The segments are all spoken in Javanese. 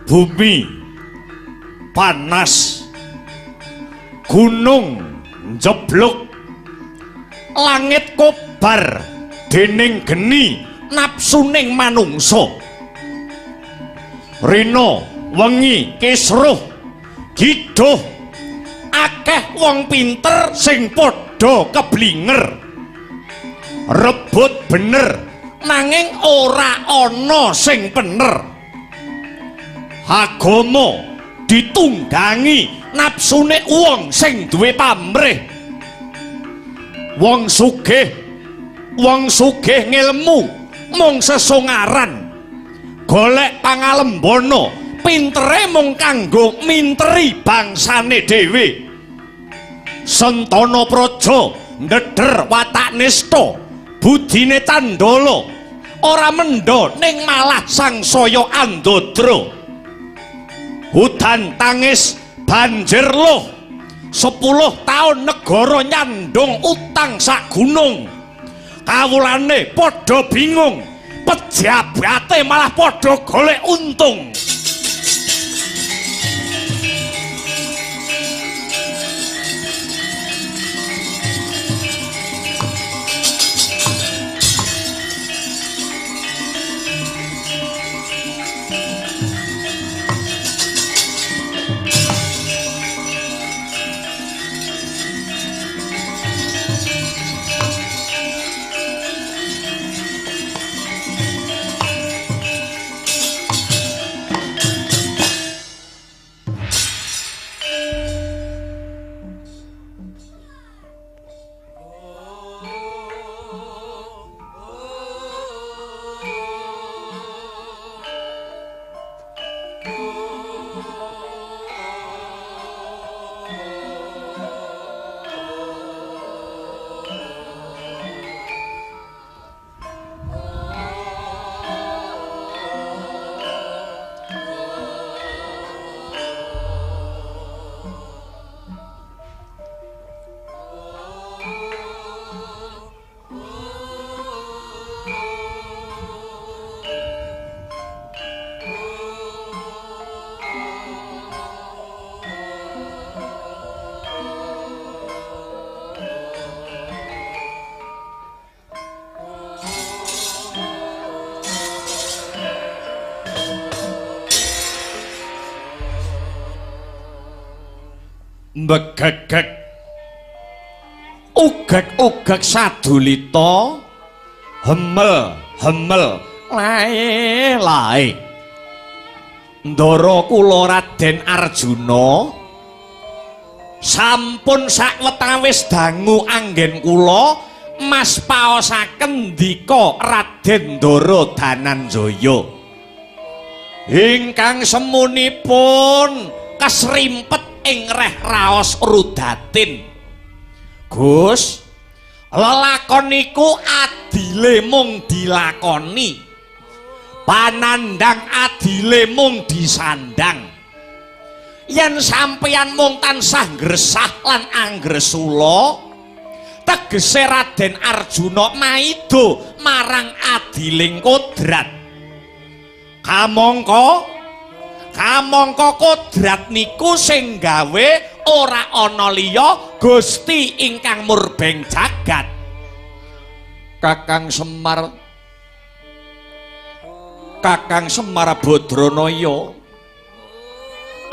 Bumi panas, gunung njeblug, langit kobar dening geni nafsuning manungsa. Rina wengi kisruh giduh akeh wong pinter sing padha keblinger. Rebut bener nanging ora ana sing bener. Agama ditunggangi nafsune wong sing duwe pamrih. Wong sugih ngilmu mung sesongaran. Golek pangalembana pintere mung kanggo minteri bangsane dhewe. Sentana Praja ndeder watak nista, budine candala, ora mendha ning malah sangsaya andadra. Udan tangis banjir loh, 10 tahun negara nyandung utang sak gunung. Kawulane padha bingung, pejabate malah padha golek untung. Mbegegeg ugeg-ugeg sadulita, hemel hemel lae lae. Ndara kula Raden Arjuna sampun sakwetawis dangu anggen kula mas paosaken ndika Raden Ndara Dananjaya ingkang semunipun kesrimpet ing reh raos rudatin. Gus, lelakon niku adile mung dilakoni, panandang adile mung disandang. Yen sampeyan mung tansah ngresah lan anggresula, tegese Raden Arjuna maido marang adiling kodrat. Kamangka kodrat niku sing gawe ora ana liya Gusti ingkang murbeng jagat. Kakang Semar Badranaya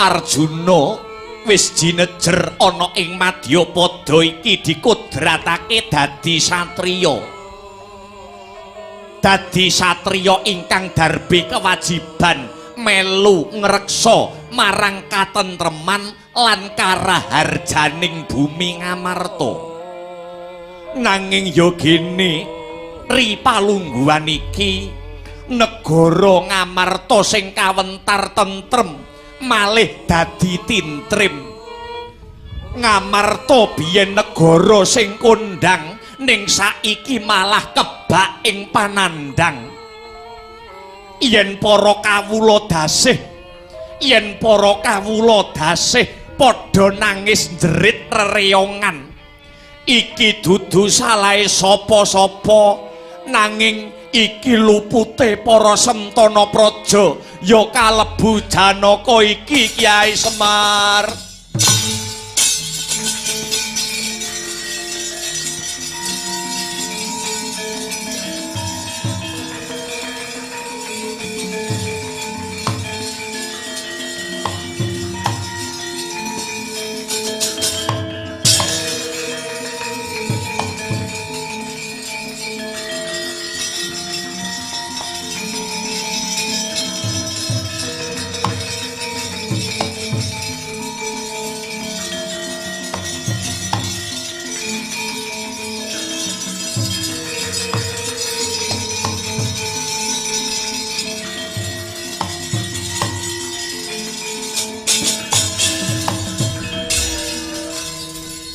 Arjuna wis jinejer ana ing madyapada iki dikodratake dadi satriya. Dadi satriya ingkang darbe kewajiban melu ngreksa marang katentreman lan karaharjaning bumi Ngamarta. Nanging ya gene ri palungguhan iki negara Ngamarta sing kawentar tentrem malih dadi tintrim. Ngamarta biyen negara sing kondang ning saiki malah kebak ing panandang. Yen para kawula dasih padha nangis njerit rereyongan. Iki dudu salahe sapa-sapa, nanging iki lupute para sentana praja ya kalebu Janaka iki Kyai Semar.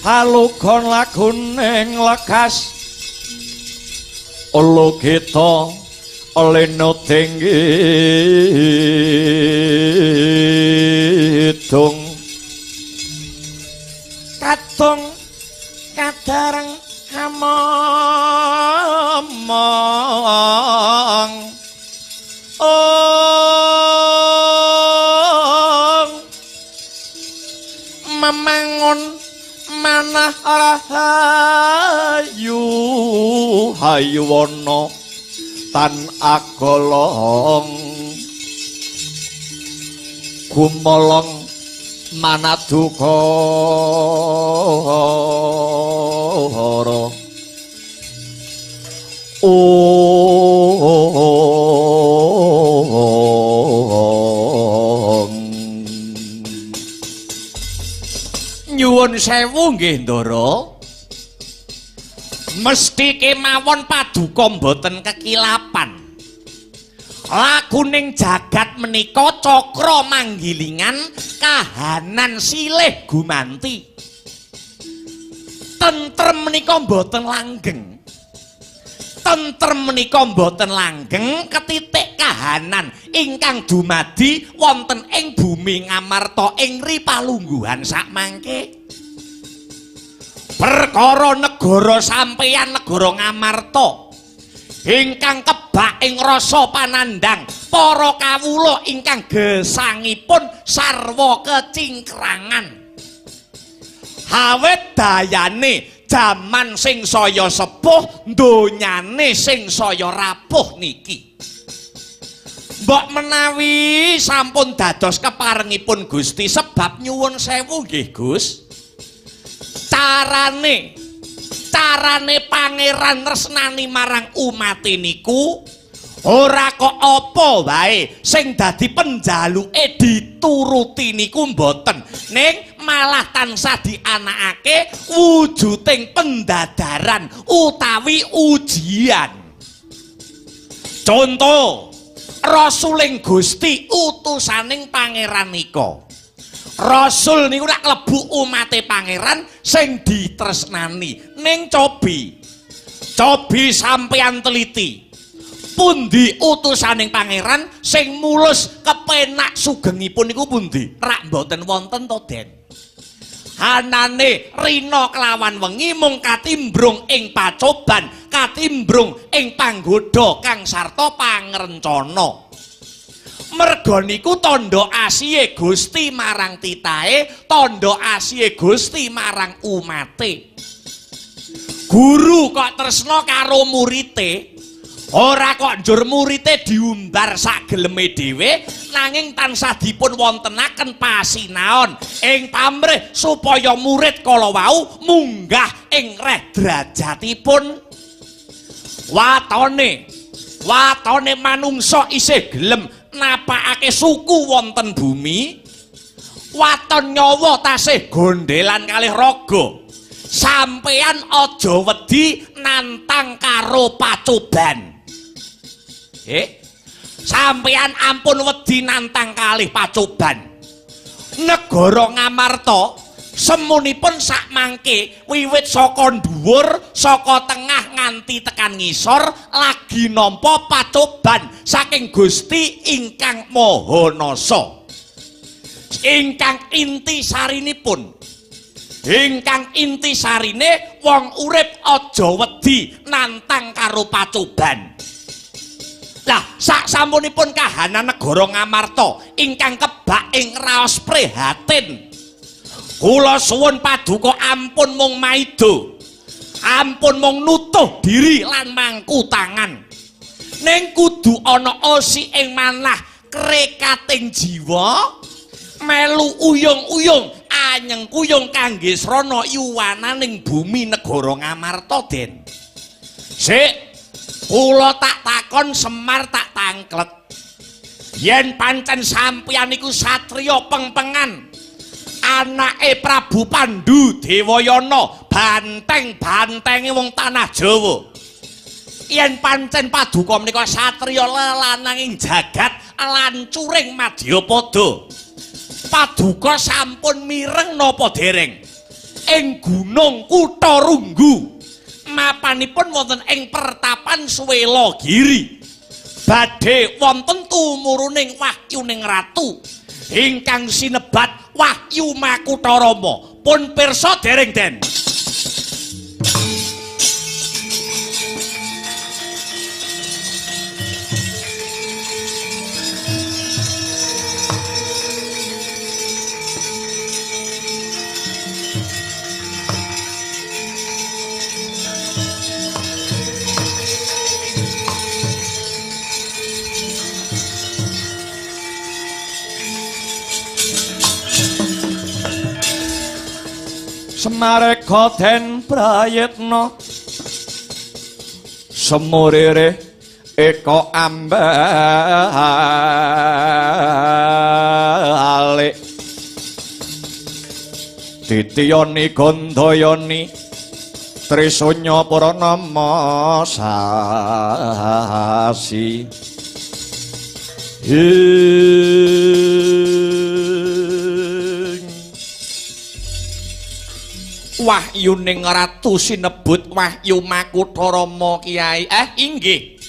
Halugon laguning lekas logita lena tinggi dung kadung kadareng among ong memangun manah rahayu hayuwana tan agolong gumolong manadukara ong. Nyuwun sewu nggih Ndara. Mesti kemawon paduka mboten kekilapan. Laguning jagat menika cakra manggilingan kahanan silih gumanti. Tentrem menika mboten langgeng. Tentrem menika mboten langgeng ketitik kahanan ingkang dumadi wonten ing bumi Ngamarta ing ripalungguhan sakmangke. Perkara negara sampeyan negara Ngamarta ingkang kebak ing rasa panandhang para kawula ingkang gesangipun sarwa kecingkrangan. Awit dayane jaman sing saya sepuh, donyane sing saya rapuh niki. Mbok menawi sampun dados keparengipun Gusti sebab nyuwun sewu nggih Gus. Carane pangeran tresnani marang umate niku ora kok apa wae sing dadi penjaluke dituruti niku mboten, ning malah tansah dianakake wujuding pendadaran utawi ujian. Contoh rasuling Gusti utusaning pangeran nika. Rasul niku rak klebu umate pangeran sing ditresnani. Ning cobi sampeyan teliti. Pundi utusaning pangeran sing mulus kepenak sugengipun niku pundi? Rak mboten wonten to, Den. Anane rina kelawan wengi mung katimbrung ing pacoban, katimbrung ing panggoda kang sarta pangrencana. Merga niku tandha asihe Gusti marang titahe, tandha asihe Gusti marang umate. Guru kok tresna karo murite, ora kok njur murite diumbar sak geleme dhewe, nanging tansah dipun wontenaken pasinaon ing pamrih supaya murid kala wau munggah ing reh derajatipun. Watone manungsa isih gelem napakake suku wonten bumi, waton nyawa tasih gondelan kalih raga. Sampeyan aja wedi nantang karo pacoban. Sampeyan ampun wedi nantang kalih pacoban. Negara Ngamarta semunipun sakmangke wiwit saka dhuwur, saka tengah nganti tekan ngisor lagi nampa pacoban saking Gusti ingkang Maha Nasa. Ingkang inti sarinipun, ingkang inti sarine wong urip aja wedi nantang karo pacoban. Lah sak sampunipun kahanan negara Ngamarta ingkang kebak ing raos prihatin, kula suwun paduka ampun mung maido, ampun mung nutuh diri lan mangku tangan, ning kudu ana osi ing manah krekating jiwa, melu uyung-uyung anyeng kuyung kangge srana yuwananing bumi negara Ngamarta. Den sik kula tak takon Semar tak tangklet, yen pancen sampeyan niku satriya pengpengan anake Prabu Pandu Dewayana, banteng-bantenge wong tanah Jawa, yen pancen paduka menika satriya lelananging jagat lancuring madyapada, paduka sampun mireng napa dereng ing Gunung Kutharunggu. Mapanipun wonten ing pertapan Swelagiri. Badhe wonten tumuruning wahyuning ratu ingkang sinebat Wahyu Makutharama. Pun pirsa dereng Den? Semareka den prayitna semurire eka ambalik titiyani gandayani trisanya pranama sasi. Wahyuning ratu sinebut Wahyu Makutharama Kyai. Inggih.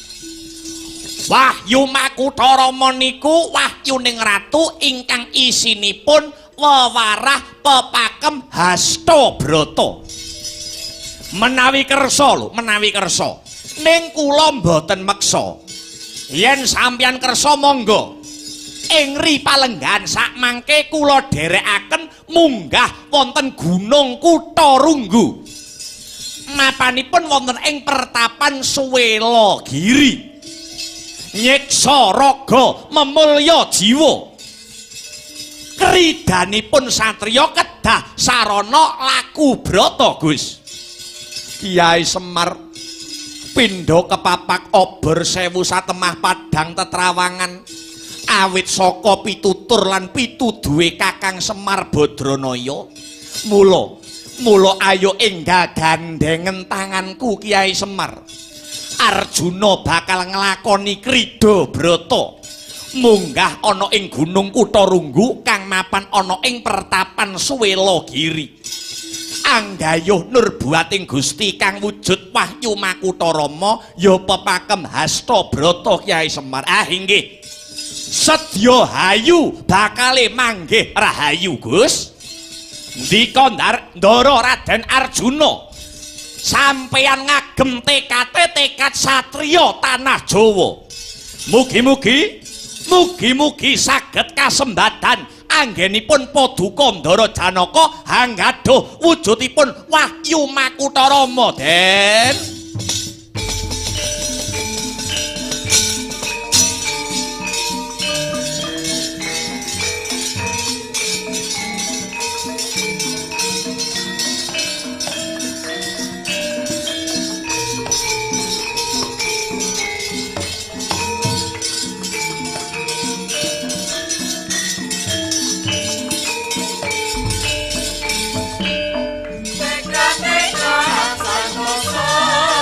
Wahyu Makutharama niku wahyuning ratu ingkang isinipun wewarah pepakem hasta brata. Menawi kersa lho, menawi kersa. Ning kula mboten meksa. Yen sampeyan kersa monggo. Ing ri palenggan sakmangke kula dherekaken munggah wonten Gunung Kutharunggu. Mapanipun wonten ing pertapan Swelagiri. Nyiksa raga memulya jiwa. Kridanipun satriya kedah sarana laku brata, Gus. Kyai Semar pindha kepapak obor sewu satemah padhang tetrawangan. Awit saka pitutur lan pituduhe Kakang Semar Badranaya. Mula mula ayo enggal gandhengen tanganku Kyai Semar. Arjuna bakal nglakoni krida brata. Munggah ana ing Gunung Kutharunggu kang mapan ana ing pertapan Swelagiri. Anggayuh nurbuating Gusti kang wujud Wahyu Makutharama ya pepakem hasta brata Kyai Semar. Ah inggih. Sedya hayu bakale manggih rahayu Gus. Ndika Ndara Raden Arjuna, sampeyan ngagem tekate tekad satriya tanah Jawa. Mugi-mugi mugi-mugi saged kasembadan anggenipun paduka Ndara Janaka hanggaduh wujudipun Wahyu Makutharama Den. Tekad-tekad santosa.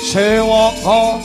Sewaka.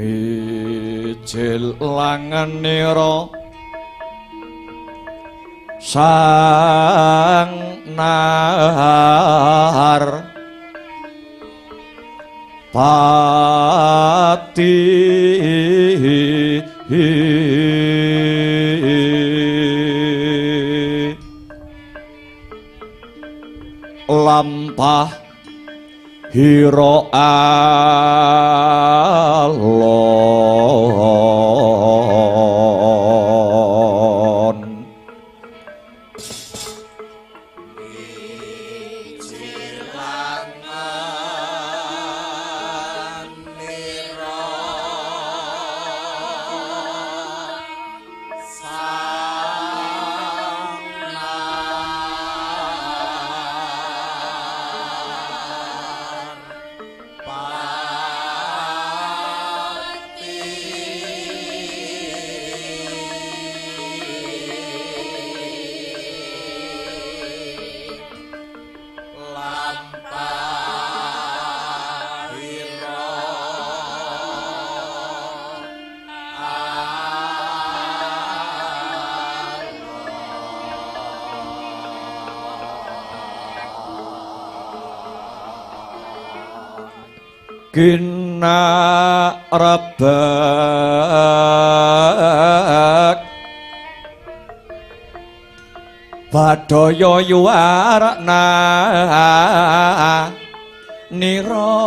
Mijil langenira sang nahar pati lampah hira alon. Pati. Gina rebek Badaya yuwarna nira.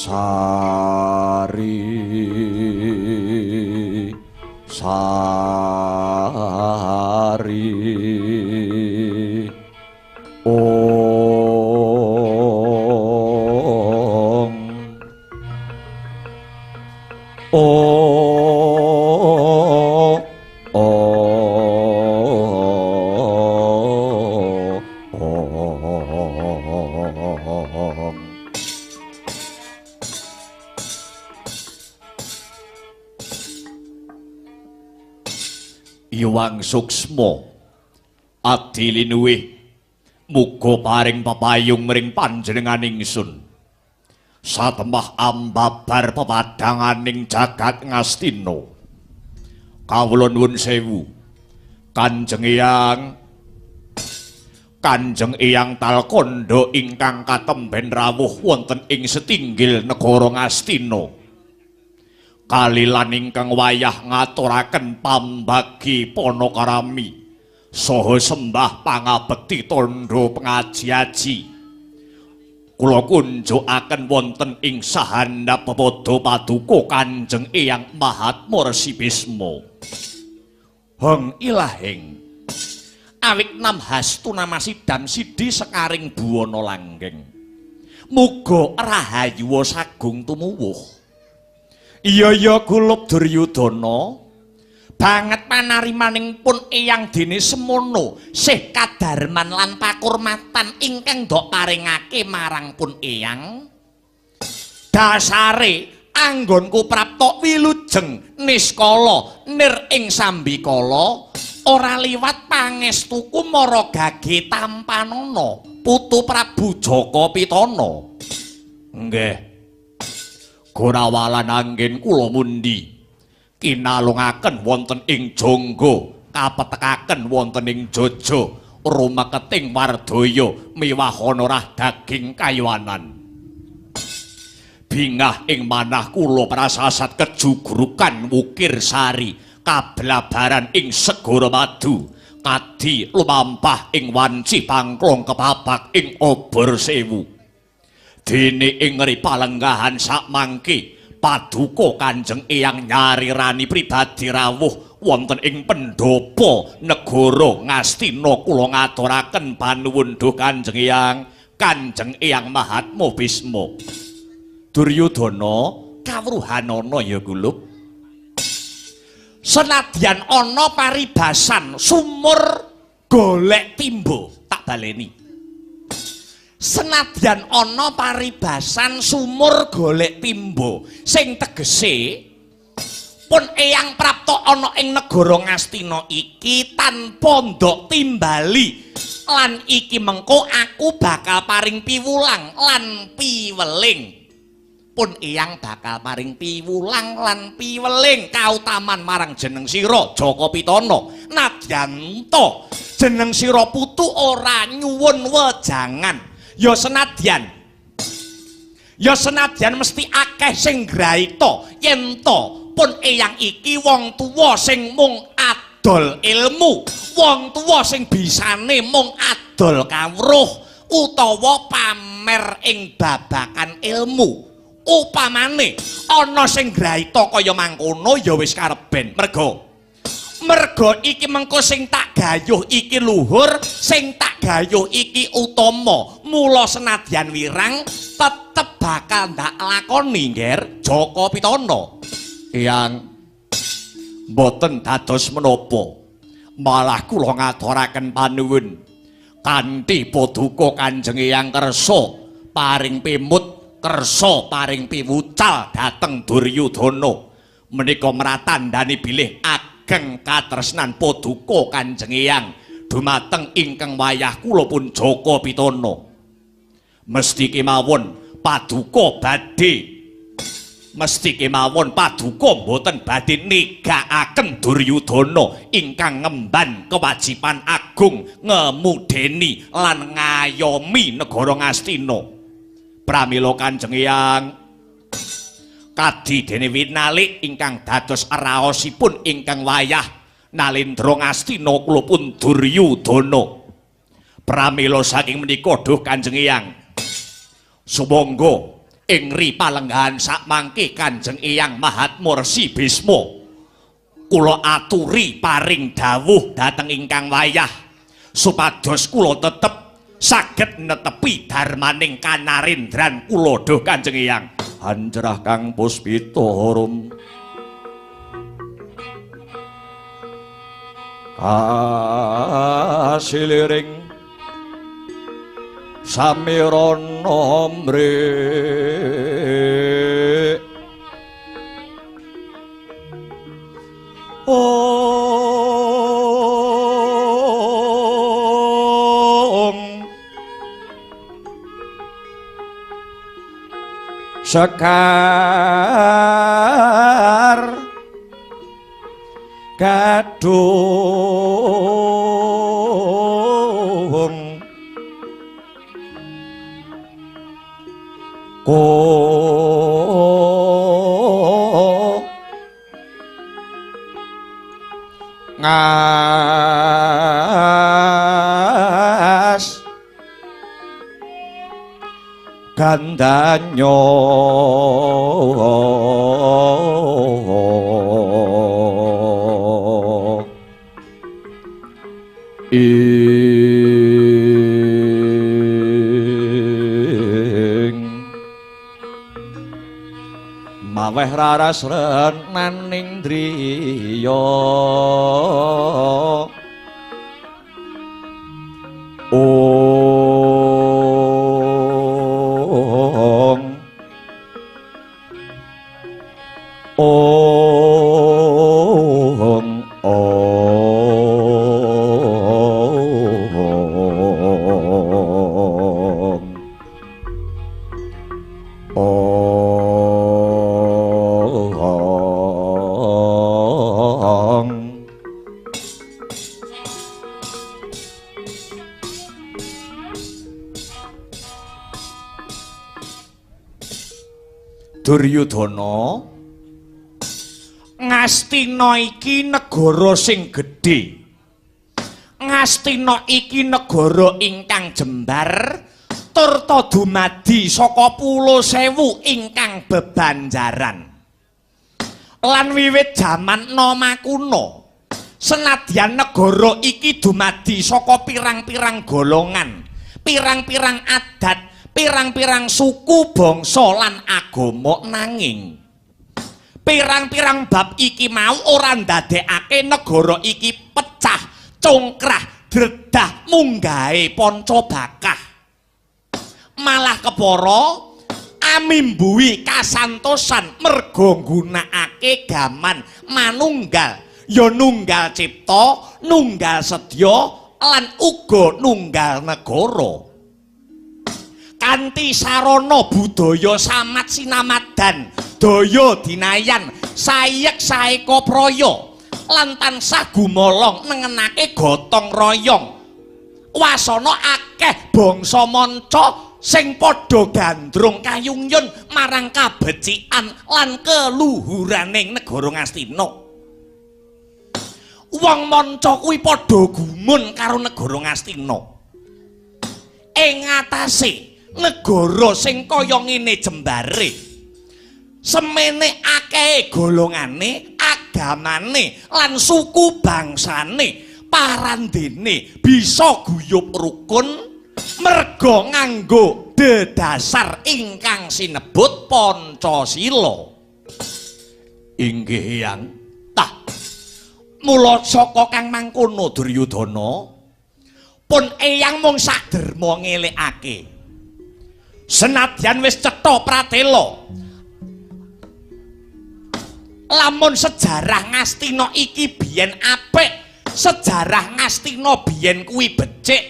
Sari sari ong o o ong. Iwang suksma adi linuwih muga paring pepayung mring panjenengan ingsun satemah ambabar pepadhanganing jagat Ngastina. Kawula nuwun sewu Kanjeng Eyang, Kanjeng Eyang Talkandha ingkang katemben rawuh wonten ing setinggil negara Ngastina. Kalilan ingkang wayah ngaturaken pambagi panakarami saha sembah pangabekti tandha pengaji-aji kula kunjukaken wonten ing sahandap pepada paduka Kanjeng Eyang Mahatma Resi Bisma. Hong ilahing awik nam hastu namasidam sidi sekaring buwana langgeng muga rahayu sagung tumuwuh. Iya ya gulup Duryudana banget panarimaning pun Eyang dene semono sih kadarman lan pakurmatan ingkang dok paringake marang pun Eyang. Dasare anggonku prapta wilujeng niskala nir ing sambikala ora liwat pangestuku mara gage tampanana putu Prabu Jaka Pitana. Nggih. Gorawalan anggen kula mundi kinalungaken wonten ing jangga kapetekaken wonten ing jaja rumeketing wardaya miwahana rah daging kaywanan. Bingah ing manah kula prasasat kejugrukan wukir sari kablabaran ing segara madu kadi lumampah ing wanci pangklong kepabak ing obor sewu. Dene ing ngri palenggahan sakmangke paduka Kanjeng Eyang nyarirani pribadi rawuh wonten ing pendhapa negara Ngastina kula ngaturaken panuwun duh Kanjeng Eyang, Kanjeng Eyang Mahatma Bisma. Duryudana kawruhanana ya gulup. Senadyan ana paribasan sumur golek timba, tak baleni. Senadyan ana paribasan sumur golek timba sing tegese pun Eyang prapta ana ing negara Ngastina iki tanpa ndok timbali lan iki mengko aku bakal paring piwulang lan piweling. Pun Eyang bakal paring piwulang lan piweling kautaman marang jeneng sira Jaka Pitana. Nadyan ta jeneng sira putu putu ora nyuwun wejangan. Ya senadyan mesti akeh sing graita yen to pun eyang iki wong tuwa sing mung adol ilmu, wong tuwa sing bisane mung adol kawruh utawa pamer ing babakan ilmu. Upamane ana sing graita kaya mangkono ya wis kareben. Merga iki mengko sing tak gayuh iki luhur, sing tak gayuh iki utama. Mula senadyan wirang tetep bakal ndak lakoni, Ngger Jaka Pitana. Eyang mboten dados menapa, malah kula ngaturaken panuwun kanthi paduka Kanjeng Eyang kersa paring pimut, kersa paring piwucal dhateng Duryudana. Menika mratandani bilih ageng katresnan paduka Kanjeng Eyang dumateng ingkang wayah kula pun Jaka Pitana. Mesti kemawon paduka badhe, mesti kemawon paduka mboten badhe nigakaken Duryudana ingkang ngemban kewajiban agung ngemudeni lan ngayomi negara Ngastina. Pramila Kanjeng Eyang kadi dene winalik ingkang dados raosipun ingkang wayah nalendra Ngastina kula pun Duryudana. Pramila saking menika duh Kanjeng Eyang, sumangga ing ri palenggahan sakmangke Kanjeng Eyang Mahatma Resi Bisma kula aturi paring dawuh dhateng ingkang wayah supados kula tetep saged netepi dharmaning kanarendran kula duh Kanjeng Eyang. Hanjrah Kang Puspita Harum kasiliring samirana mrik ong sekar gadung ko ngas gandanyo ing maweh raras renaning driya ong ong ong ong. Duryudana, Ngastina iki negara sing gedhe. Ngastina iki negara ingkang jembar turta dumadi saka pulo sewu ingkang bebanjaran. Lan wiwit jaman Nama kuno, senadyan negara iki dumadi saka pirang-pirang golongan, pirang-pirang adat, pirang-pirang suku, bangsa lan agama, nanging pirang-pirang bab iki mau ora ndadekake negara iki pecah, congkrah, dredah, munggahe panca bakah. Malah kepara amimbuhi kasantosan merga nggunakake gaman manunggal, ya nunggal cipta, nunggal sedya lan uga nunggal negara. Kanthi sarana budaya samat sinamadan, daya dinayan, sayek saeka praya lan tansah gumolong nengenake gotong royong Wasana akeh bangsa manca sing padha gandrung kayungyun marang kabecikan lan keluhuraning negara Ngastina. Wong manca kuwi padha gumun karo negara Ngastina. Ing atase negara sing kaya ngene jembare, semene akehe golongane, agamane lan suku bangsane, parandene bisa guyub rukun merga nganggo dedasar ingkang sinebut Pancasila. Inggih Eyang. Tah, mula saka kang mangkono Duryudana, pun Eyang mung saderma ngelekake. Senadyan wis cetha pratela, lamun sejarah Ngastina iki biyen apik, sejarah Ngastina biyen kuwi becik,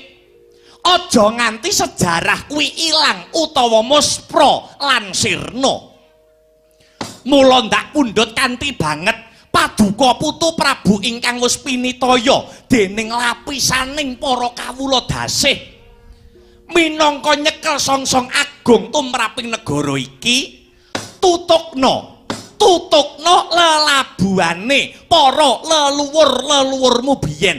aja nganti sejarah kuwi ilang utawa muspra lan sirna. Mula ndak pundhut kanthi banget paduka putu Prabu ingkang wis pinitaya dening lapisaning para kawula dasih minangka nyekel songsong agung tumraping negara iki, tutukna tutukna lelabuhane para leluwur-leluwurmu biyen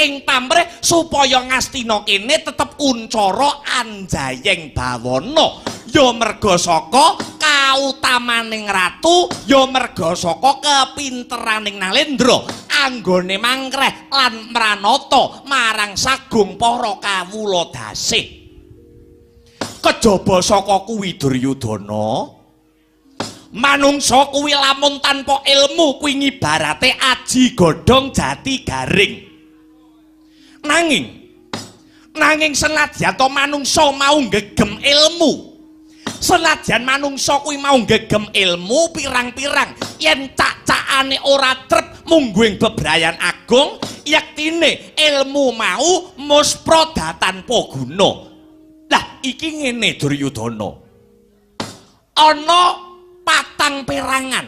ing pamrih supaya Ngastina kene tetep kuncara anjayeng bawana, ya merga saka kautamaning ratu, ya merga saka kepinteraning Nalendra anggone mangkreh lan mranata marang sagung para kawula dasih. Kejaba saka kuwi Duryudana, manungsa kuwi lamun tanpa ilmu kuwi ngibarate aji godhong jati garing. Nanging senadyan to manungsa mau nggegem ilmu, senadyan manungsa kuwi mau nggegem ilmu pirang-pirang, yen cak-cakane ora trep mungguing bebrayan agung, yektine ilmu mau muspra tanpa guna. Lah iki ngene Duryudana, ana patang perangan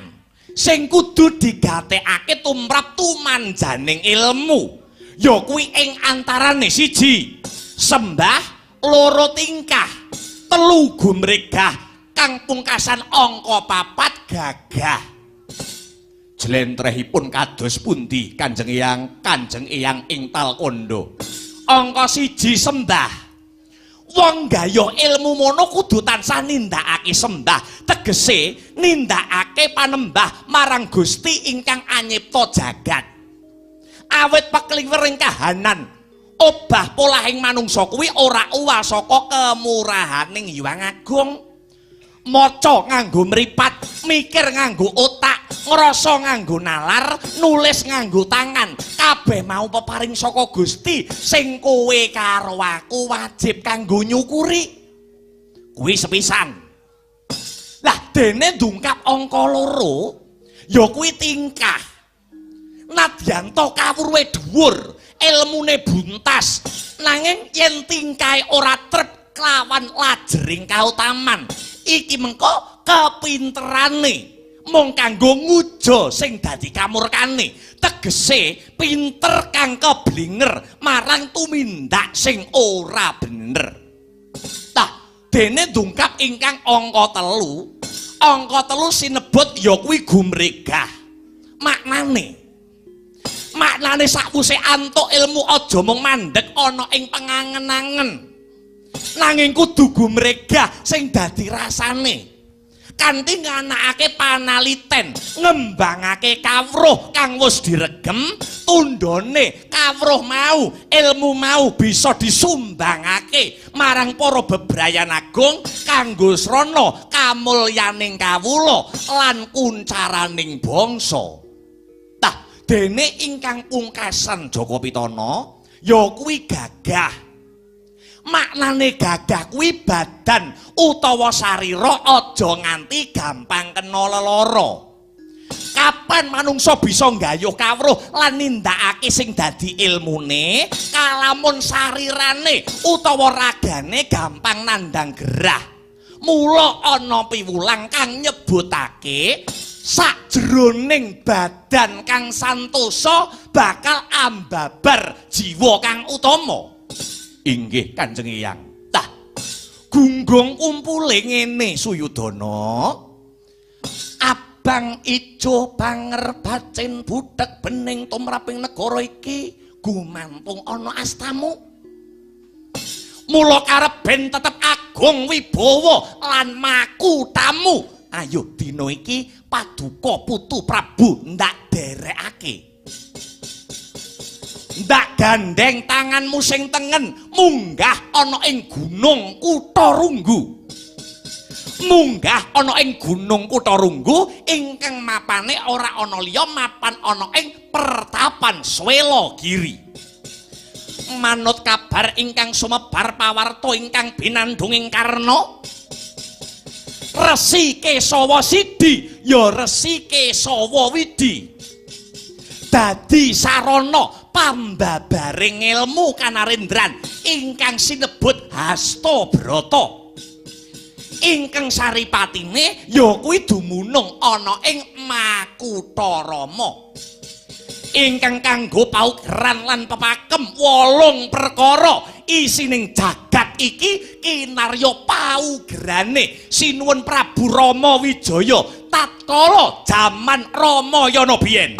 sing kudu digatekake tumrap tumanjaning ilmu, ya kuwi ing antarane siji sembah, loro tingkah, telu gumregah, kang pungkasan angka papat gagah. Jlentrehipun kados pundi Kanjeng Eyang? Kanjeng Eyang ing Talkondo. Angka siji sembah. Wong gayuh ilmu mono kudu tansah nindakake sembah, tegese nindakake panembah marang Gusti ingkang anyipta jagat. Awit pekliwering kahanan obah polahing manungsa kuwi ora uwal saka kemurahaning Hyang Agung. Maca nganggo mripat, mikir nganggo otak, ngrasa nganggo nalar, nulis nganggo tangan, kabeh mau peparing saka Gusti sing kowe karo aku wajib kanggo nyukuri. Kuwi sepisan. Lah dene ndungkap angka loro ya kuwi tingkah. Nadyan to kawruhe dhuwur, ilmune buntas, nanging yen tingkahe ora trep kelawan lajering kautaman, iki mengko kepinterane mung kanggo ngujo sing dadi kamurkane. Tegese pinter kang keblinger marang tumindak sing ora bener. Tah dene ndungkap ingkang angka telu, angka telu sinebut ya kuwi gumregah. Maknane sakwise antuk ilmu aja mung mandhek ana ing pengangen-angen, nanging kudu gumregah sing dadi rasane kanthi nganakake panaliten, ngembangake kawruh kang wis diregem, tundhone kawruh mau, ilmu mau bisa disumbangake marang para bebrayan agung kanggo srana kamulyaning kawula lan kuncaraning bangsa. Tah dene ingkang pungkasan Jaka Pitana ya kuwi gagah. Maknane gagah kuwi badan utawa sarira aja nganti gampang kena lelara. Kapan manungsa bisa nggayuh kawruh lan nindakake sing dadi ilmune, kalamun sarirane utawa ragane gampang nandhang gerah. Mula ana piwulang kang nyebutake sakjroning badan kang santosa bakal ambabar jiwa kang utama. Inggih Kanjeng Eyang. Tah, gunggung kumpule ngene Suyudana. Abang ijo banger bacin buthek bening tumraping negara iki gumantung ana astamu. Mula karep ben tetep agung wibawa lan makutamu. Ayo dina iki paduka putu Prabu ndak derekake. Ndak gandeng tanganmu sing tengen munggah ana ing Gunung Kutharunggu. Munggah ana ing Gunung Kutharunggu ingkang mapane ora ana liya mapan ana ing pertapan Swelagiri. Manut kabar ingkang sumebar pawarta ingkang binandhung ing Karna, Resi Kesawa Sidi ya Resi Kesawa Widi dadi sarana pambabaring ilmu kanarendran ingkang sinebut Hastabrata. Ingkang saripatine ya kuwi dumunung ana ing Makutharama. Ingkang kanggo paugeran lan pepakem 8 perkara isining jagat iki kinarya paugerane Sinuwun Prabu Rama Wijaya tatkala jaman Ramayana biyen.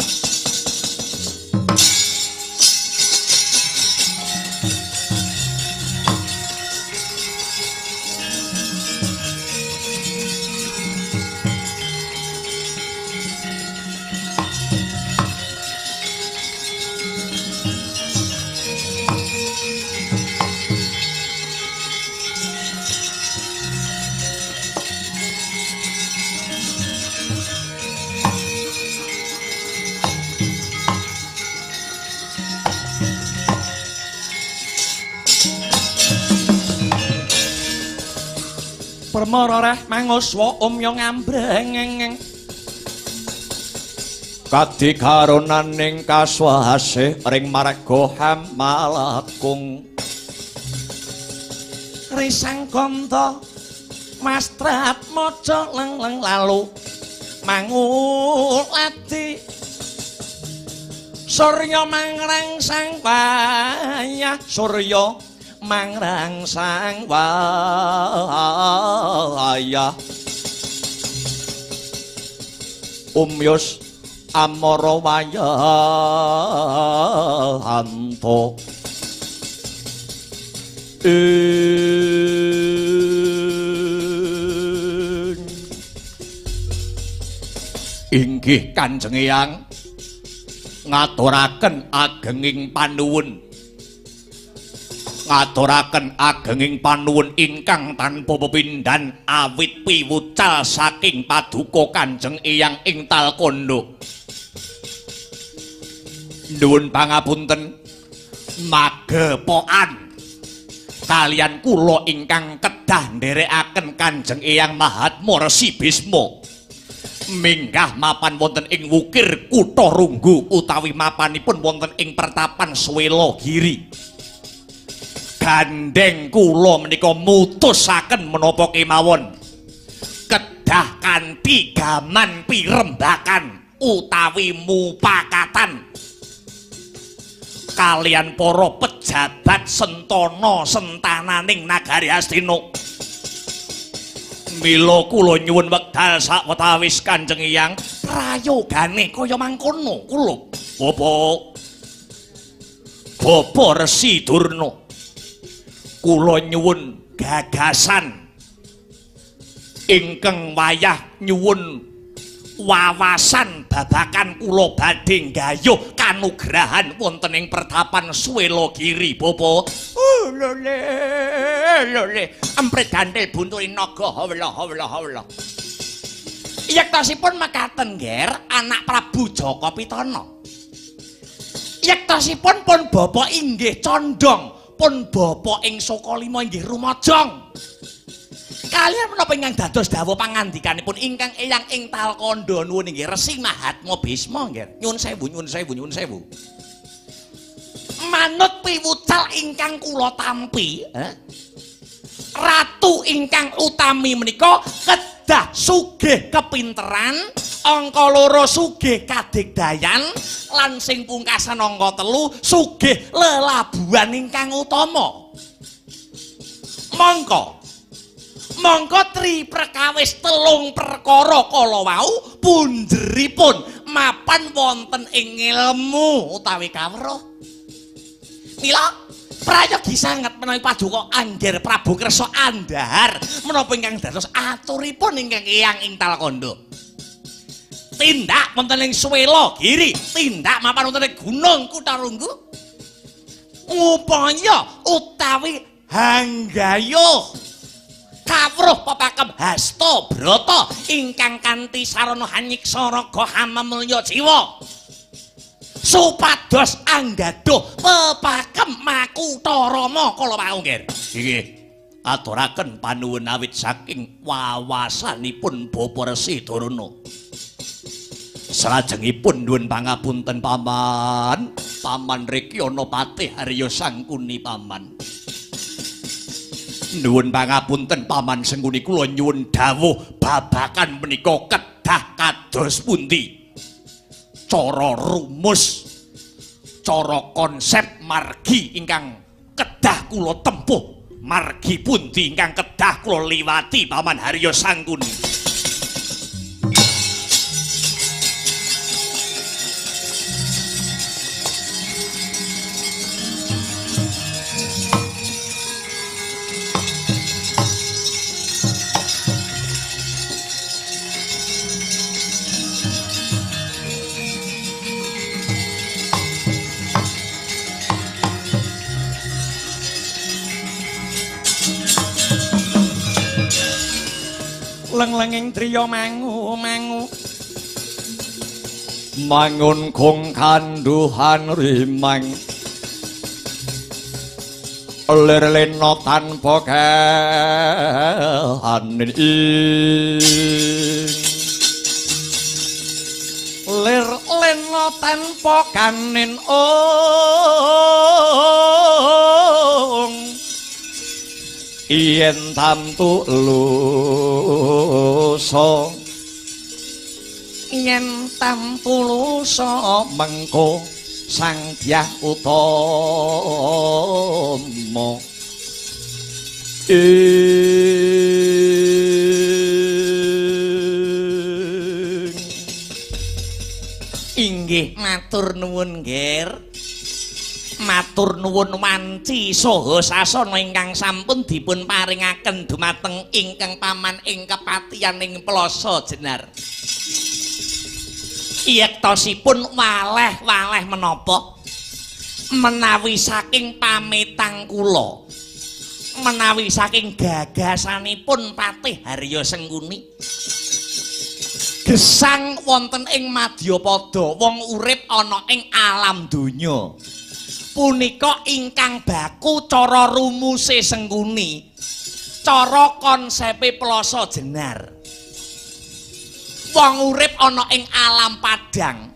Permara reh manguswa omya ngambreng kadikaronaning kaswasih ring marga hamalakung risang ganda mastrat maca leng-leng lalu mangulati surya mangrangsang wayah surya mangrangsang wayah umyus amara wayahanto inggih Kanjeng Eyang ngaturaken agenging panuwun ngaturaken agenging panuwun ingkang tanpa pepindhan awit piwucal saking paduka Kanjeng Eyang ing Talkandha. Nuwun pangapunten magepokan kalian kula ingkang kedah nderekaken Kanjeng Eyang Mahatma Resi Bisma minggah mapan wonten ing wukir Kutharunggu utawi mapanipun wonten ing pertapan Swelagiri. Gandeng kula menika mutusaken menapa kemawon kedah kanthi gaman pirembakan utawi mupakatan kalian para pejabat sentana sentananing nagari Hastina. Mila kula nyuwun wekdal sawetawis Kanjeng Eyang prayogane kaya mangkono kula. Bapak Resi Durna, kula nyuwun gagasan ingkang wayah nyuwun wawasan babakan kula badhe nggayuh kanugrahan wonten ing pertapan Swelagiri. Bapak lole lole emprit gantil bunturi naga hawla hawla hawla. Yektosipun mekaten ngger anak Prabu Jaka Pitana. Yektosipun pun bapak inggih condong, pun bapak ing Sokalima inggih rumajang. Kalian menapa ingkang dados dawuh pangandikanipun ingkang eyang ing Talkandha nuwun inggih Resi Mahatma Bisma nggih. Nyuwun sewu, nyuwun sewu, nyuwun sewu. Manut piwucal ingkang kula tampi, ratu ingkang utami menika kedah sugih kepinteran, angka loro sugih kadigdayan, lan sing pungkasan angka 3 sugih lelabuhan ingkang utama. Mongko mongko tri perkawis telung perkara kala wau punjeripun mapan wonten ing ilmu utawi kawruh. Mila prayogi sanget menawi paduka Angger Prabu kersa andhahar menapa ingkang dados aturipun ingkang eyang ing Talakandha. Tindak wonten ing Swela Giri, tindak mapan wonten ing Gunung Kutharunggu. Ngupaya utawi hanggayuh kawruh pepakem hasta brata ingkang kanthi sarana hanyiksa raga hamamulya jiwa supados anggaduh pepakem makutha rama kala wau nggih. Inggih, aturaken panuwun awit saking wawasanipun Bapa Resi Durna. Salajengipun nuwun pangapunten paman, paman riki ana Patih Harya Sangkuni paman. Nuwun pangapunten paman Sengkuni, kula nyuwun dawuh babakan menika kedah kados pundi? Cara rumus, cara konsep margi ingkang kedah kula tempuh, margi pundi ingkang kedah kula liwati paman Harya Sangkuni? Leng-lenging driya mangu-mangu mangun kong kanduhan rimang lir lena tanpa kahanin lir lena tanpa kanin ong yen tamtu lusa yen tamtu lusa mengko Sang Dyah Utama inggih matur nuwun nggih. Matur nuwun wanci saha sasana ingkang sampun dipun paringaken dumateng ingkang paman ing kepatihan ing Plaza Jenar. Yektosipun waleh-waleh menapa menawi saking pamitang kula, menawi saking gagasanipun Patih Harya Sengkuni gesang wonten ing madyapada wong urip ana ing alam donya punika ingkang baku cara rumuse Sengkuni, cara konsepe Plaza Jenar. Wong urip ana ing alam padang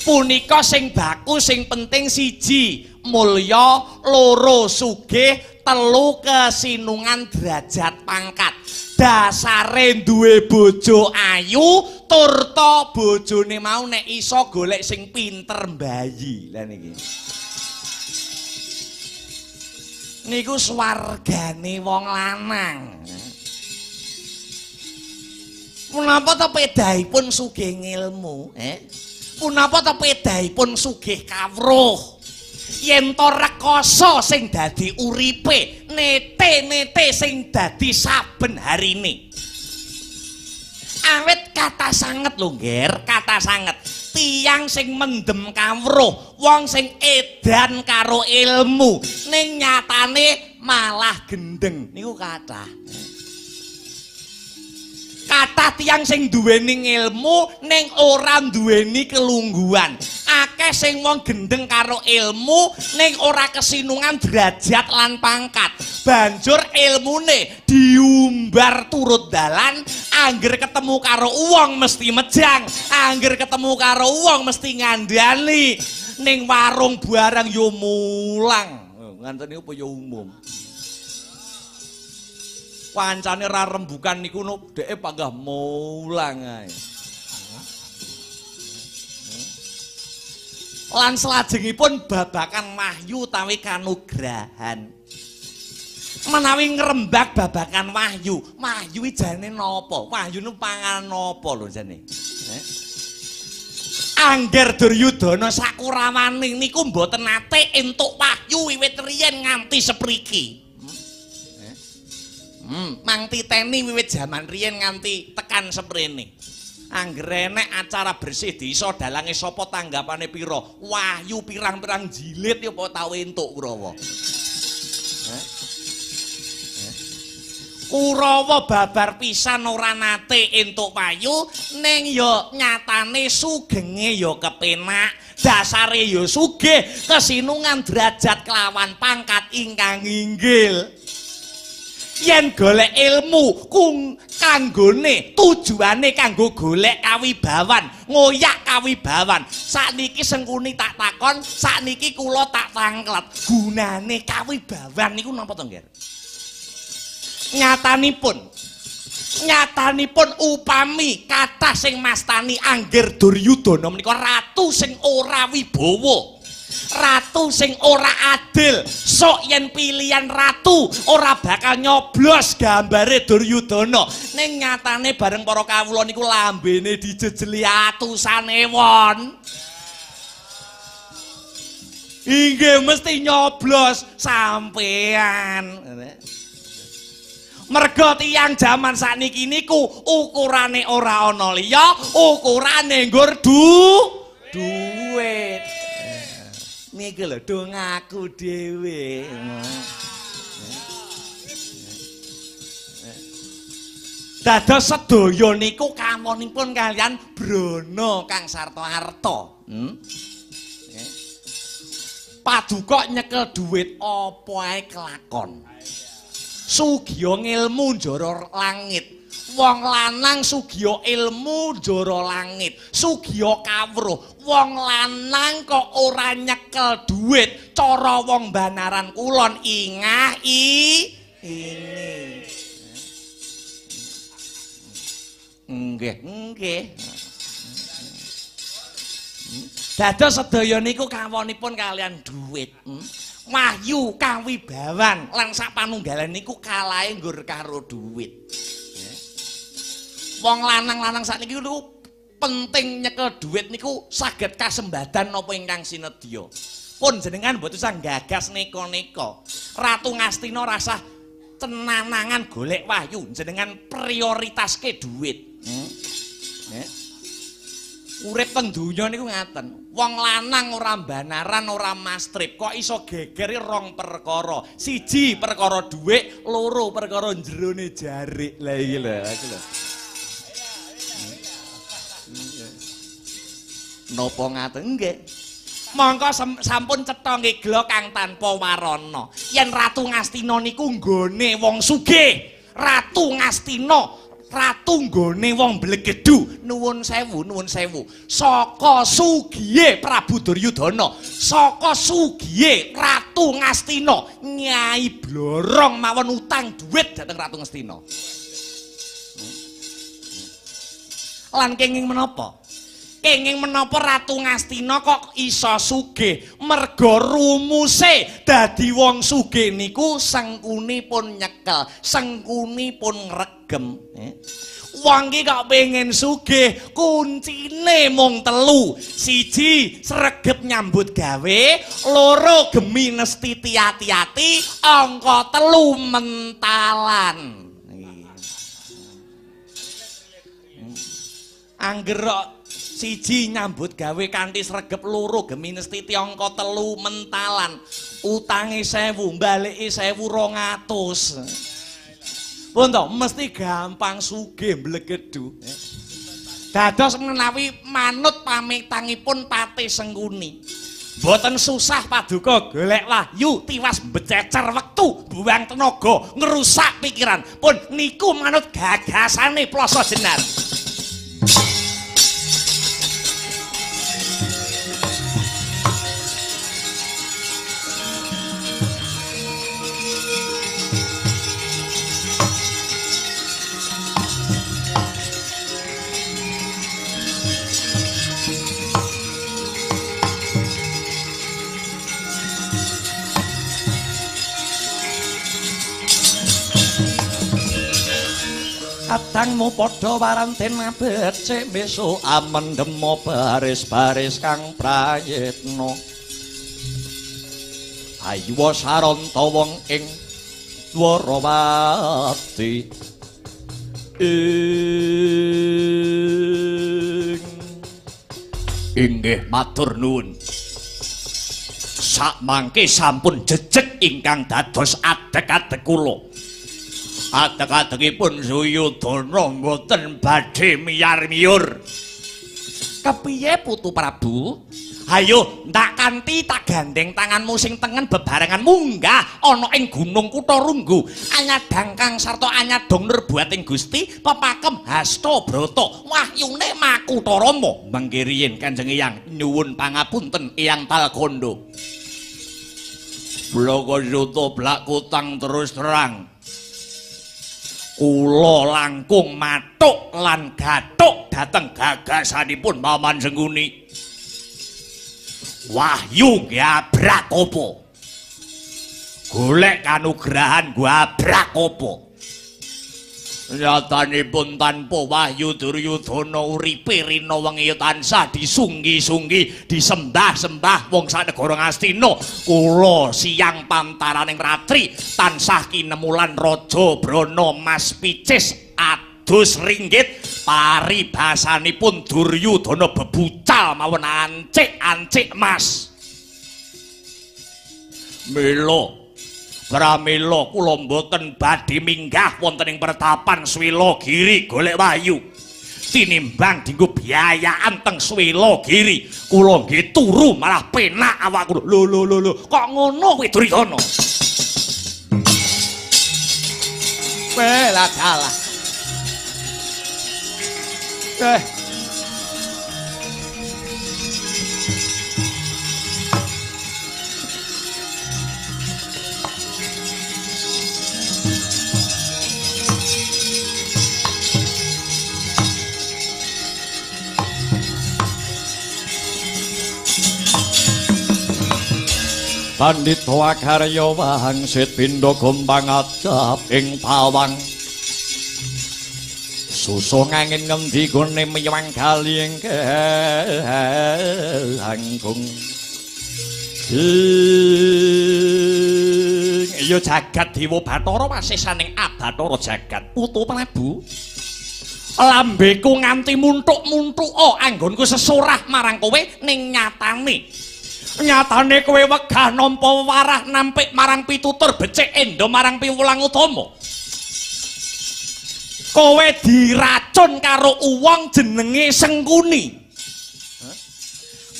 punika sing baku sing penting siji mulya, loro sugih, telu kesinungan derajat pangkat. Dasare duwe bojo ayu turta bojone mau nek iso golek sing pinter mbayi. Lah niki niku swargane wong lanang. Punapa ta pedahipun sugih ngilmu, Punapa ta pedahipun sugih kawruh? Yen to rekoso sing dadi uripe, nete-nete sing dadi saben harine. Awit kata sanget lho, Ngger, kata sanget. Tiyang sing mendem kawruh, wong sing edan karo ilmu, ning nyatane malah gendeng. Niku kathah. Kathah tiyang sing duweni ilmu ning ora duweni kelungguhan. Akeh sing wong gendeng karo ilmu ning ora kesinungan derajat lan pangkat. Banjur ilmune diumbar turut dalan, angger ketemu karo wong mesti mejang, angger ketemu karo wong mesti ngandani. Ning warung barang yo mulang. Nganten niku apa yo umum. Kancane ra rembukan niku no dheke panggah mulang ae. Lan salajengipun babakan wahyu utawi kanugrahan. Menawi ngrembak babagan wahyu, wahyu iki jane napa? Wahyu niku panganan napa lho jane? Angger Duryudana sakurawane niku mboten nate entuk wahyu wiwit riyen nganti sepriki. Mang titeni wiwit jaman riyen nganti tekan seprene. Angger enek acara bersih desa dalange sapa tanggapane pira? Wahyu pirang-pirang jilid ya apa tau entuk Kurawa. Kurawa babar pisan ora nate entuk wahyu, ning ya nyatane sugenge ya kepenak, dasare ya sugih, kesinungan derajat kelawan pangkat ingkang inggil. Yen golek ilmu kung kanggone tujuane kanggo golek kawibawan, ngoyak kawibawan. Sakniki Sengkuni tak takon, sakniki kula tak tangklet. Gunane kawibawan niku napa to, Ngger? Nyatanipun upami kathah sing mastani Angger Duryudana menika ratu sing ora wibawa, ratu sing ora adil. Sok yen pilihan ratu ora bakal nyoblos gambare Duryudana. Ning nyatane bareng para kawula niku lambene dijejeli atusan ewon. Inggih mesti nyoblos sampean. Merga tiyang jaman sakniki niku ukurane ora ana liya, ukurane nggur duit. Niki lho do ngaku dhewe. Dados sedaya niku kawonipun kalian brana kang sarta arta. Paduka nyekel duit apa ae kelakon. Sugiya ngilmu njara langit. Wong lanang sugiya ilmu njara langit, sugiya kawruh. Wong lanang kok ora nyekel duit, cara wong Banaran Kulon ingah ini. Nggih, nggih. Dados sedaya niku kawonipun kalian duit. Wahyu kawibawan lan sapanunggalan niku kalahe nggur karo duit. Wong lanang-lanang sakniki niku penting nyekel duit niku saged kasembadan napa ingkang sinedya. Pun jenengan mboten usah gagas neka-neka. Ratu Ngastina rasah cenanangan golek wahyu, jenengan prioritaske duit. Urip teng donya niku ngaten. Wong lanang ora banaran, ora mastrip, kok iso geger rong perkara. Siji perkara dhuwit, loro perkara jerone jarik. Lah iki lho, iki lho. Napa ngaten nggih? Mongko sampun cetha ngegla kang tanpa warana. Yen Ratu Ngastina niku nggone wong sugih, Ratu Ngastina ratu nggone wong blegedu. Nuwun sewu, nuwun sewu. Saka sugihe Prabu Duryudana, saka sugihe Ratu Ngastina, Nyai Blorong mawon utang duit dhateng Ratu Ngastina. Lan kenging menapa? Kenging menapa Ratu Ngastina kok iso sugih? Merga rumuse dadi wong sugih niku sengkuni pun nyekel, sengkuni pun ngregem. Wong ki kok pengen sugih, kuncine mung telu. Siji, sregep nyambut gawe, loro gemi nestiti ati-ati, angka telu mentalan. Angger siji nyambut gawe kanthi sregep, loro gemi nestiti, angka telu mentalan. Utange 1000, mbaleki 1200. Pun to, mesti gampang sugih mblegedu. Dados menawi manut pamitangipun Patih Sengkuni, mboten susah paduka golek wahyu, tiwas mbececer wektu, buang tenaga, ngrusak pikiran. Pun niku manut gagasane Ploso Jenar. kadangmu padha waranten becik besok amendemo baris-baris kang prayitna. Ayu saranta wong ing Dwarawati. Inggih matur nuwun. Sakmangke sampun jejeg ingkang dados adeg-adeg kula. Adeg-adegipun Suyudana mboten badhe miyar-miyur. Kepiye Putu Prabu? Hayo ndak kanthi tak gandeng tanganmu sing tengen bebarengan munggah ana ing Gunung Kutha Runggu. Anyadang kang sarta anyadong nurbuating Gusti pepakem hasta brata wahyune Makutha Rama. Mangke riyin Kanjeng Eyang nyuwun pangapunten Eyang Talkandha. Blaka yuta blak kutang terus terang. Kula langkung mathuk lan gathuk dhateng gagasanipun Paman Sengkuni. Wahyu gabrak apa? Golek kanugrahan gabrak apa? Nyatanipun tanpa wahyu Duryudana uripe rina wengi tansah disunggi-sunggi, disembah-sembah wong sanegara Ngastina. Kula siang pantaraning ratri tansah kinemulan Raja Brana Mas Picis adus ringgit paribasanipun Duryudana bebucal mawon ancik-ancik mas. Mila pramila kula mboten badhe minggah wonten ing pertapan Swilagiri golek wahyu. Tinimbang dinggo biayaan teng Swilagiri, kula nggih turu malah penak awak kula. Lho lho lho lho, kok ngono kuwi Duryudana? Welah dalah. Pandhita akarya wangsit pindha gombang adab ing pawang. Susung angin ngendi gone miwang kali ing kangkung. Iya jagat dewa Bathara wasisaning Abathara jagat. Putu Prabu. Lambeku nganti muntuk-muntuka anggonku sesorah marang kowe ning nyatane. Nyatane kowe wegah nampa warah nampik marang pitutur becik endo marang piwulang utama. Kowe diracun karo uwong jenenge Sengkuni.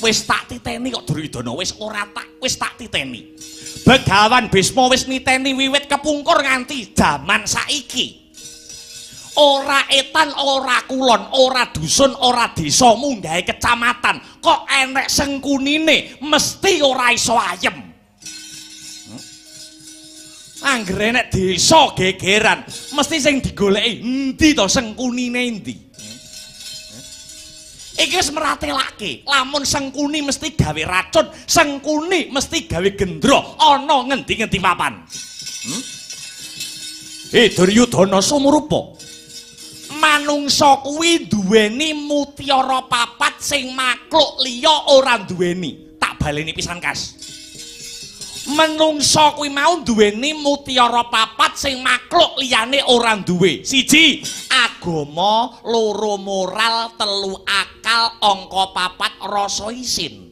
Wis tak titeni kok Duryudana, wis ora tak wis tak titeni. Begawan Bisma wis niteni wiwit kepungkur nganti jaman saiki. Ora etan, ora kulon, ora dusun, ora desa munggahe kecamatan kok enek Sengkunine mesti ora iso ayem. Anggere enek desa gegeran mesti sing digoleki endi to Sengkunine endi. Iki wis meratelake, lamun Sengkuni mesti gawe racun, Sengkuni mesti gawe gendra ana ngendi-ngendi papan. Duryudana sumurupa. Manungsa kuwi duweni mutiara papat sing makhluk liya ora duweni. Tak baleni pisan kas. Menungsa kuwi mau duweni mutiara papat sing makhluk liyane ora duwe. Siji, agama, loro moral, telu akal, angka papat rasa isin.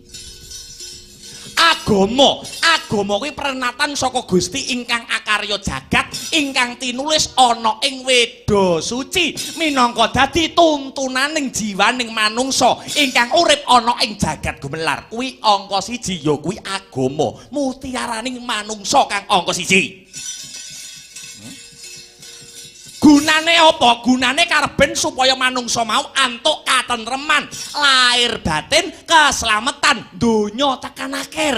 Agama, agama kuwi prenatan saka Gusti ingkang akarya jagat ingkang tinulis ana ing Weda Suci minangka dadi tuntunaning jiwaning manungsa ingkang urip ana ing jagat gumelar. Kuwi angka siji ya kuwi agama, mutiaraning manungsa kang angka siji. Gunane apa? Gunane karben supaya manungsa mau antuk katentreman, lahir batin, keselamatan donya tekan akhir.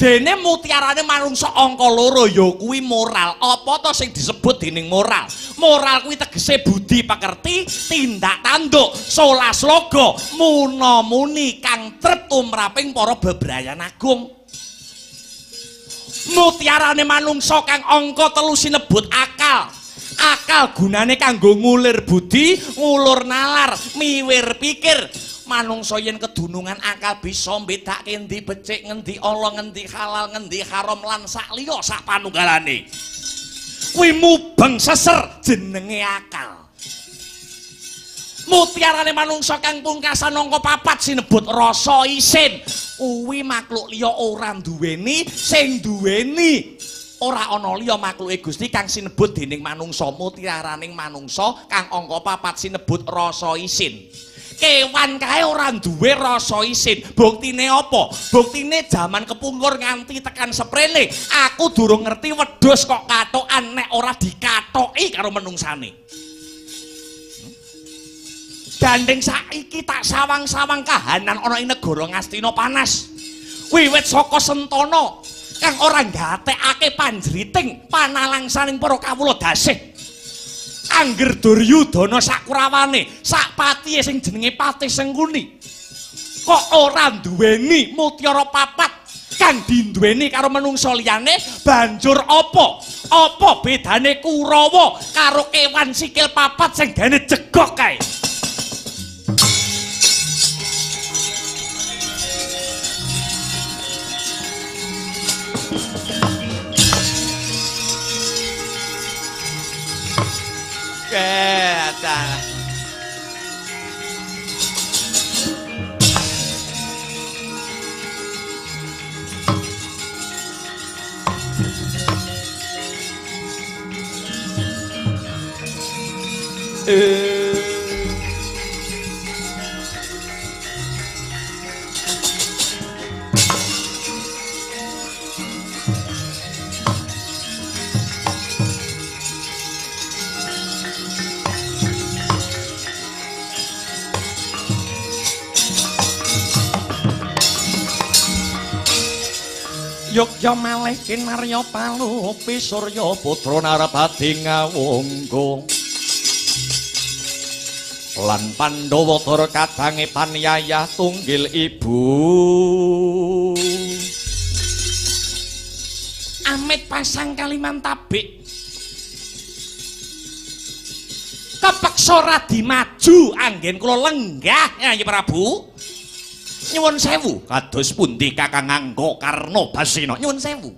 Dene mutiarane manungsa angka loro ya kuwi moral. Apa to sing disebut dening moral? Moral kuwi tegese budi pekerti, tindak tanduk, solas loga, muna-muni kang trep tumraping para bebrayan agung. Mutiarane manungsa kang angka telu sinebut akal. Akal gunane kanggo ngulir budi, ngulur nalar, miwir pikir. Manungsa yen kedunungan akal bisa mbedake endi becik, ngendi ala, ngendi halal, ngendi haram lan sak liya sak panunggalane. Kuwi mubeng seser jenenge akal. Mutiarane manungsa kang pungkasan angka 4 sinebut rasa isin. Kuwi makhluk liya ora duweni, sing duweni ora ana liya makhluke Gusti kang sinebut dening manungsa. Mutiaraning manungsa kang angka 4 sinebut rasa isin. Kewan kae ora duwe rasa isin. Buktine apa? Buktine jaman kepungkur nganti tekan seprene, aku durung ngerti wedhus kok katokan nek ora dikatoki karo menungsane. Gandeng saiki tak sawang-sawang kahanan ana ing negara Ngastina panas. Wiwit saka Sentana kang ora nggatekake panjriting panalangsaning para kawula dasih. Angger Duryudana sakurawane, sak patihe sing jenenge Patih Sengkuni kok ora duweni mutiara papat kang dinduweni karo menungsa liyane, banjur apa? Apa bedane Kurawa karo kewan sikil papat sing gane jegok kae? Yogya malih kinarya palupi surya putra Narapati ngawunggo lan Pandhawa tur kadange panyayah tunggil ibu. Amit pasang Kalimantabik kepeksa radi maju anggen kula lenggah Nyai Prabu. Nyuwun sewu kados pundi Kakang Angga Karna Basena? Nyuwun sewu.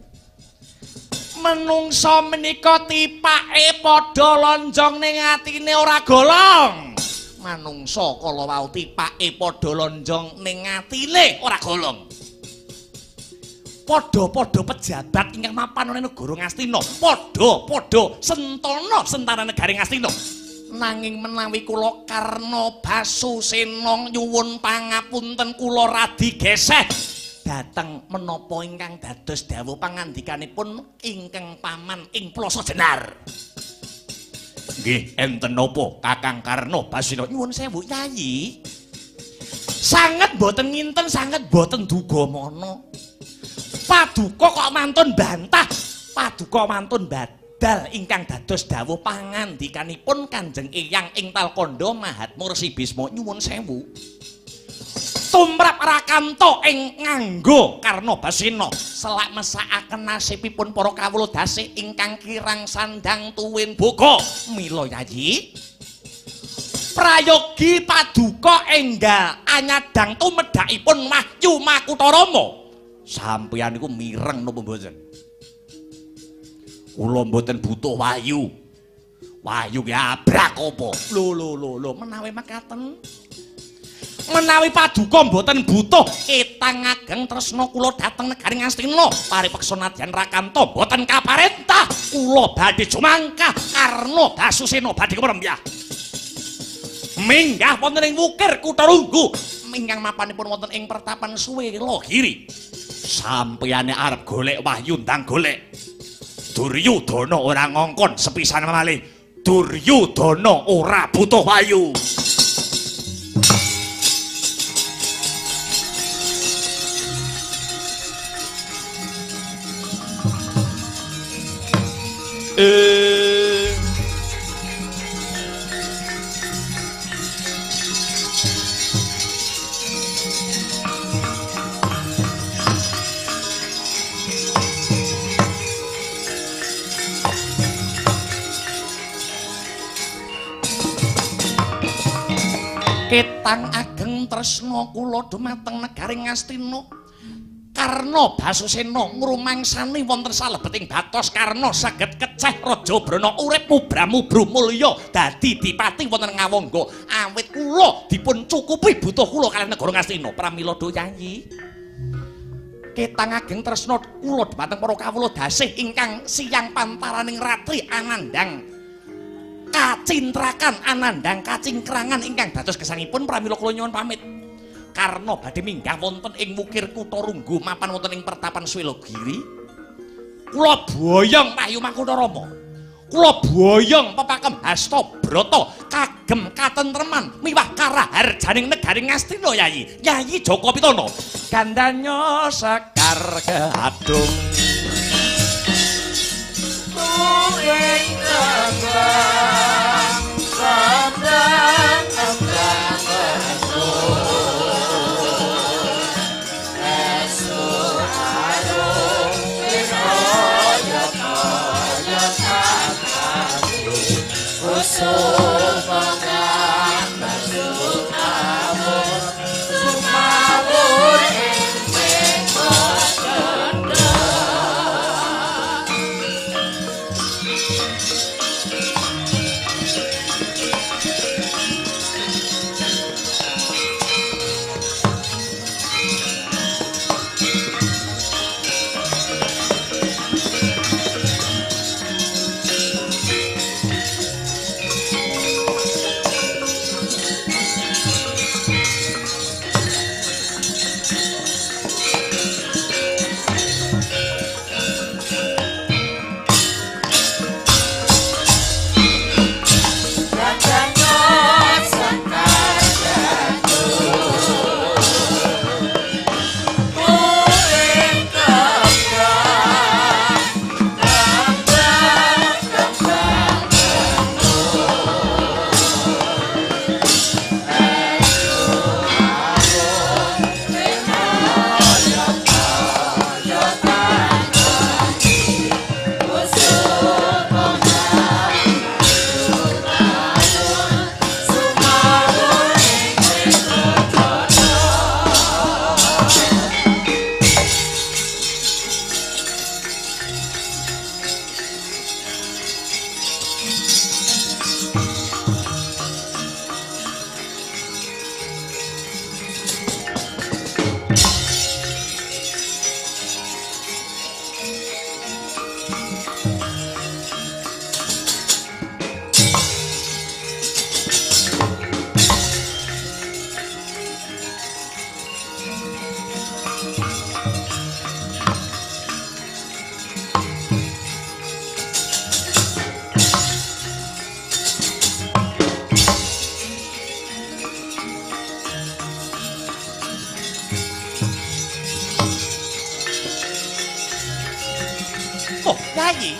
Menungsa menika tipake padha lonjong ning atine ora golong. Manungsa kala wau tipake padha lonjong ning atine ora golong. Padha-padha pejabat ingkang mapan ana negara Ngastina, padha-padha sentana sentana negari Ngastina. Nanging menawi kula Karna Basusena nyuwun pangapunten kula radi geseh dhateng menapa ingkang dados dawuh pangandikanipun ingkang paman ing Plasa Jenar. Nggih, enten napa Kakang Karna Basena? Nyuwun sewu Yayi. Sanget boten nginten, sanget boten duga mana. Paduka kok mantun bantah, paduka mantun badal ingkang dados dawuh pangandikanipun Kanjeng Eyang ing Talkandha Mahatma Resi Bisma. Nyuwun sewu. Tumrap Rakanto ing nganggo Karna Basena selak mesakaken nasibipun para kawula dasih ingkang kirang sandang tuwin boga. Mila Yayi, prayogi paduka enggal anyadang tumedakipun wahyu Makutharama. Sampeyan niku mireng napa mboten? Kula mboten butuh wahyu. Wahyu ki abrak apa? Lho lho lho lho, menawi mekaten. Menawi paduka mboten butuh etang ageng tresna kula dhateng negari Ngastina paripeksa nadyan Rakanto mboten kaparentah kula badhe jumangkah Karna Basusena badhe kumrembyah minggah wonten ing wukir Kutha Runggu ingkang mapanipun wonten ing pertapan Suwelagiri. Sampeyane arep golek wahyu ndang golek. Duryudana ora ngongkon sepisan malih. Duryudana ora butuh wahyu. Ketang ageng tresna kula dumateng negari Ngastina. Karna Basusena ngrumangsani wonten salebeting batos Karna saged keceh Raja Brana urip mubra-mubru mulya dadi dipati wonten Ngawangga. Awit kula dipun cukupi butuh kula kaliyan negara Ngastina. Pramila do Yayi. Ketang ageng tresna kula dumateng para kawula dasih ingkang siang pantaraning ratri anandhang kacintrakan anandhang kacingkrangan ingkang dados gesangipun pramila kula nyuwun pamit. Karna badhe minggah wonten ing Wukir Kutha Runggu mapan wonten ing pertapan Swelogiri. Kula boyong Wahyu Makutha Rama. Kula boyong pepakem Hasta Brata kagem katentreman miwah karaharjaning negari Ngastina Yayi. Yayi Jaka Pitana. Gandanya sekar gadung. Tuwing kembang kembang kembang Yayi.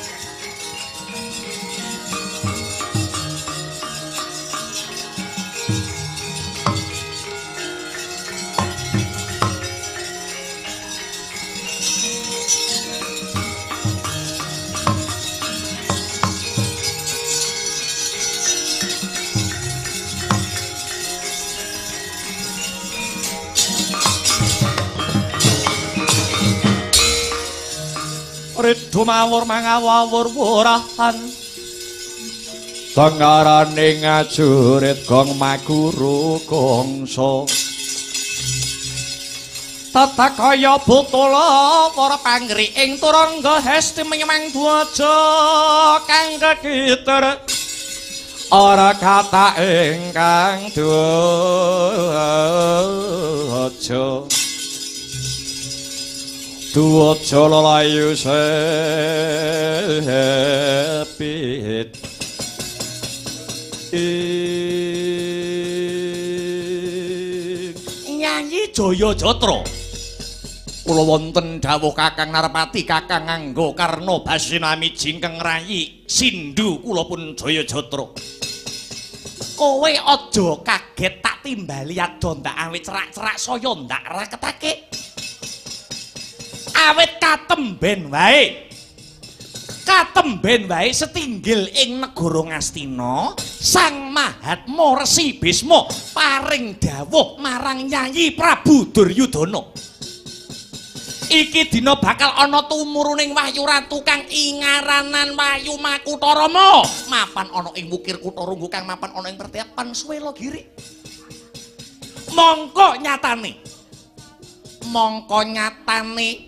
Ridho mawur mangawur wurahan tengarane ngajurit gong maguru gongso tata kaya butula para panggri ing turangga hesti menyemang dwaja kang kekiter ora kata ingkang dwaja duwaja lelayu sepit Nyanyi Jaya Jatra kula wonten dawuh Kakang Narpati Kakang nganggo Karna Basinami jingkeng rayi Sindhu kula pun Jaya Jatra. Kowe aja kaget tak timbali ado ndak awit cerak-cerak saya ndak raketake. Awit katemben wae. Katemben wae setinggil ing negara Ngastina, Sang Mahatma Resi Bisma paring dawuh marang Yayi Prabu Duryudana. Iki dina bakal ana tumuruning wahyu ratu kang ingaranan Wahyu Makutharama, mapan ana ing Wukir Kutha Runggu kang mapan ana ing pertiapan Swelagiri. Mongko nyatane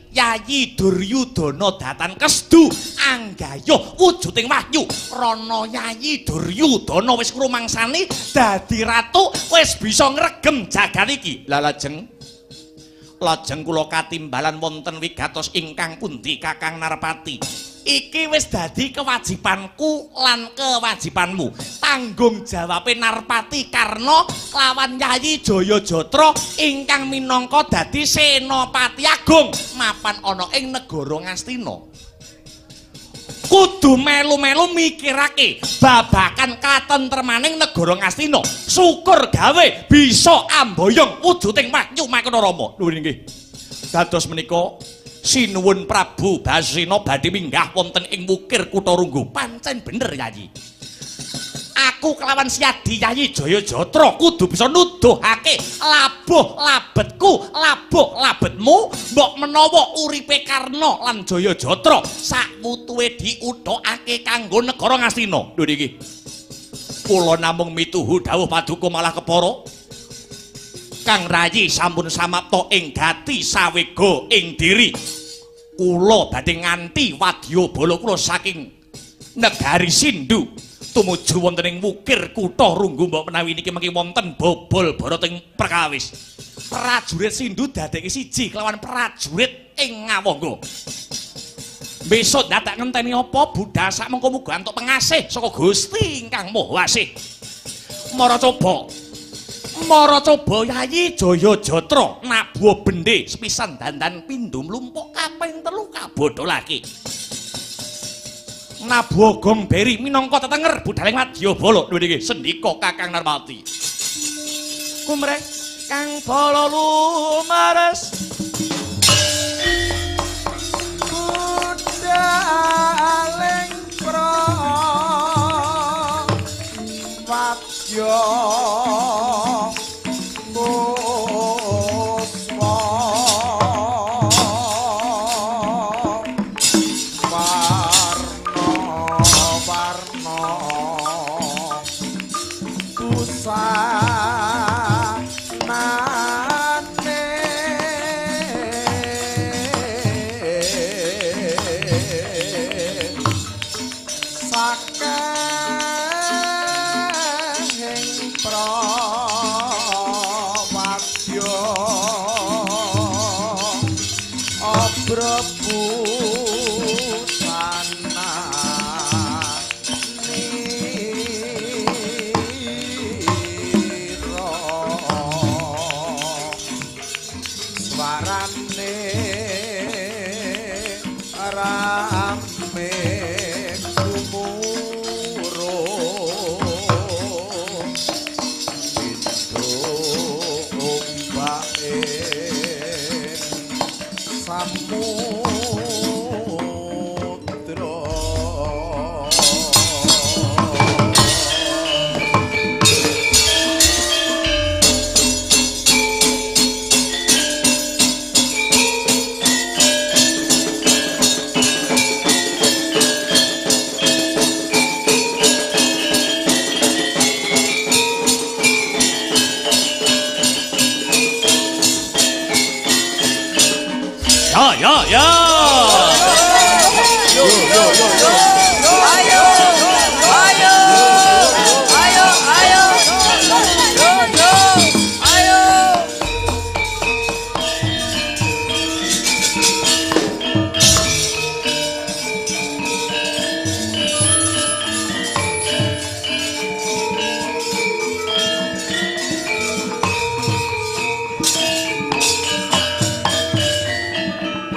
Yayi Duryudana datan kesdu anggayuh wujuding wahyu. Rana Yayi Duryudana wis ngrumangsani dadi ratu, wis bisa ngregem jagat iki. Lah lajeng kula katimbalan wonten wigatos ingkang pundi Kakang Narpati. Iki wis dadi kewajibanku lan kewajibanmu. Tanggung jawabe Narpati Karna lawan Yayi Jayajatra ingkang minangka dadi Senopati Agung mapan ana ing negara Ngastina. Kudu melu-melu mikirake babakan katentremaning negara Ngastina. Syukur gawe bisa amboyong wujuding wahyu Makutharama. Nuwun inggih. Dados menika sinuwun Prabu Basena badhe minggah wonten ing Wukir Kutha Runggu. Pancen bener Yayi. Aku kelawan Siadi Yayi Jayajatra kudu bisa nuduhake labuh labetku, labuh labetmu, mbok menawa uripe Karna lan Jayajatra sakwutuhe diuthukake kanggo negara Ngastina. Lho niki. Kula namung mituhu dawuh paduka malah kepara. Kang Rayi sampun samapta ing gati sawega ing diri. Kula badhe nganti wadyabala kula saking negari Sindhu tumuju wonten ing Wukir Kutha Runggu mbok menawi niki mangke wonten bobol barating perkawis. Prajurit Sindhu dadekke siji kelawan prajurit ing Ngawangga. Besok dadak ngenteni apa budhal sak mengko muga antuk pengasih saka Gusti ingkang Maha Asih. Mara coba Yayi Jayajatra nabuh bendhe sepisan dandan pindho mlumpuk kaping telu kabodholake. Nabuh gong beri minangka tetenger budhaling wadyabala. Lho niki sendika Kakang Narpati. Kumreh kang bala lumares budhaling prawadya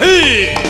Hey!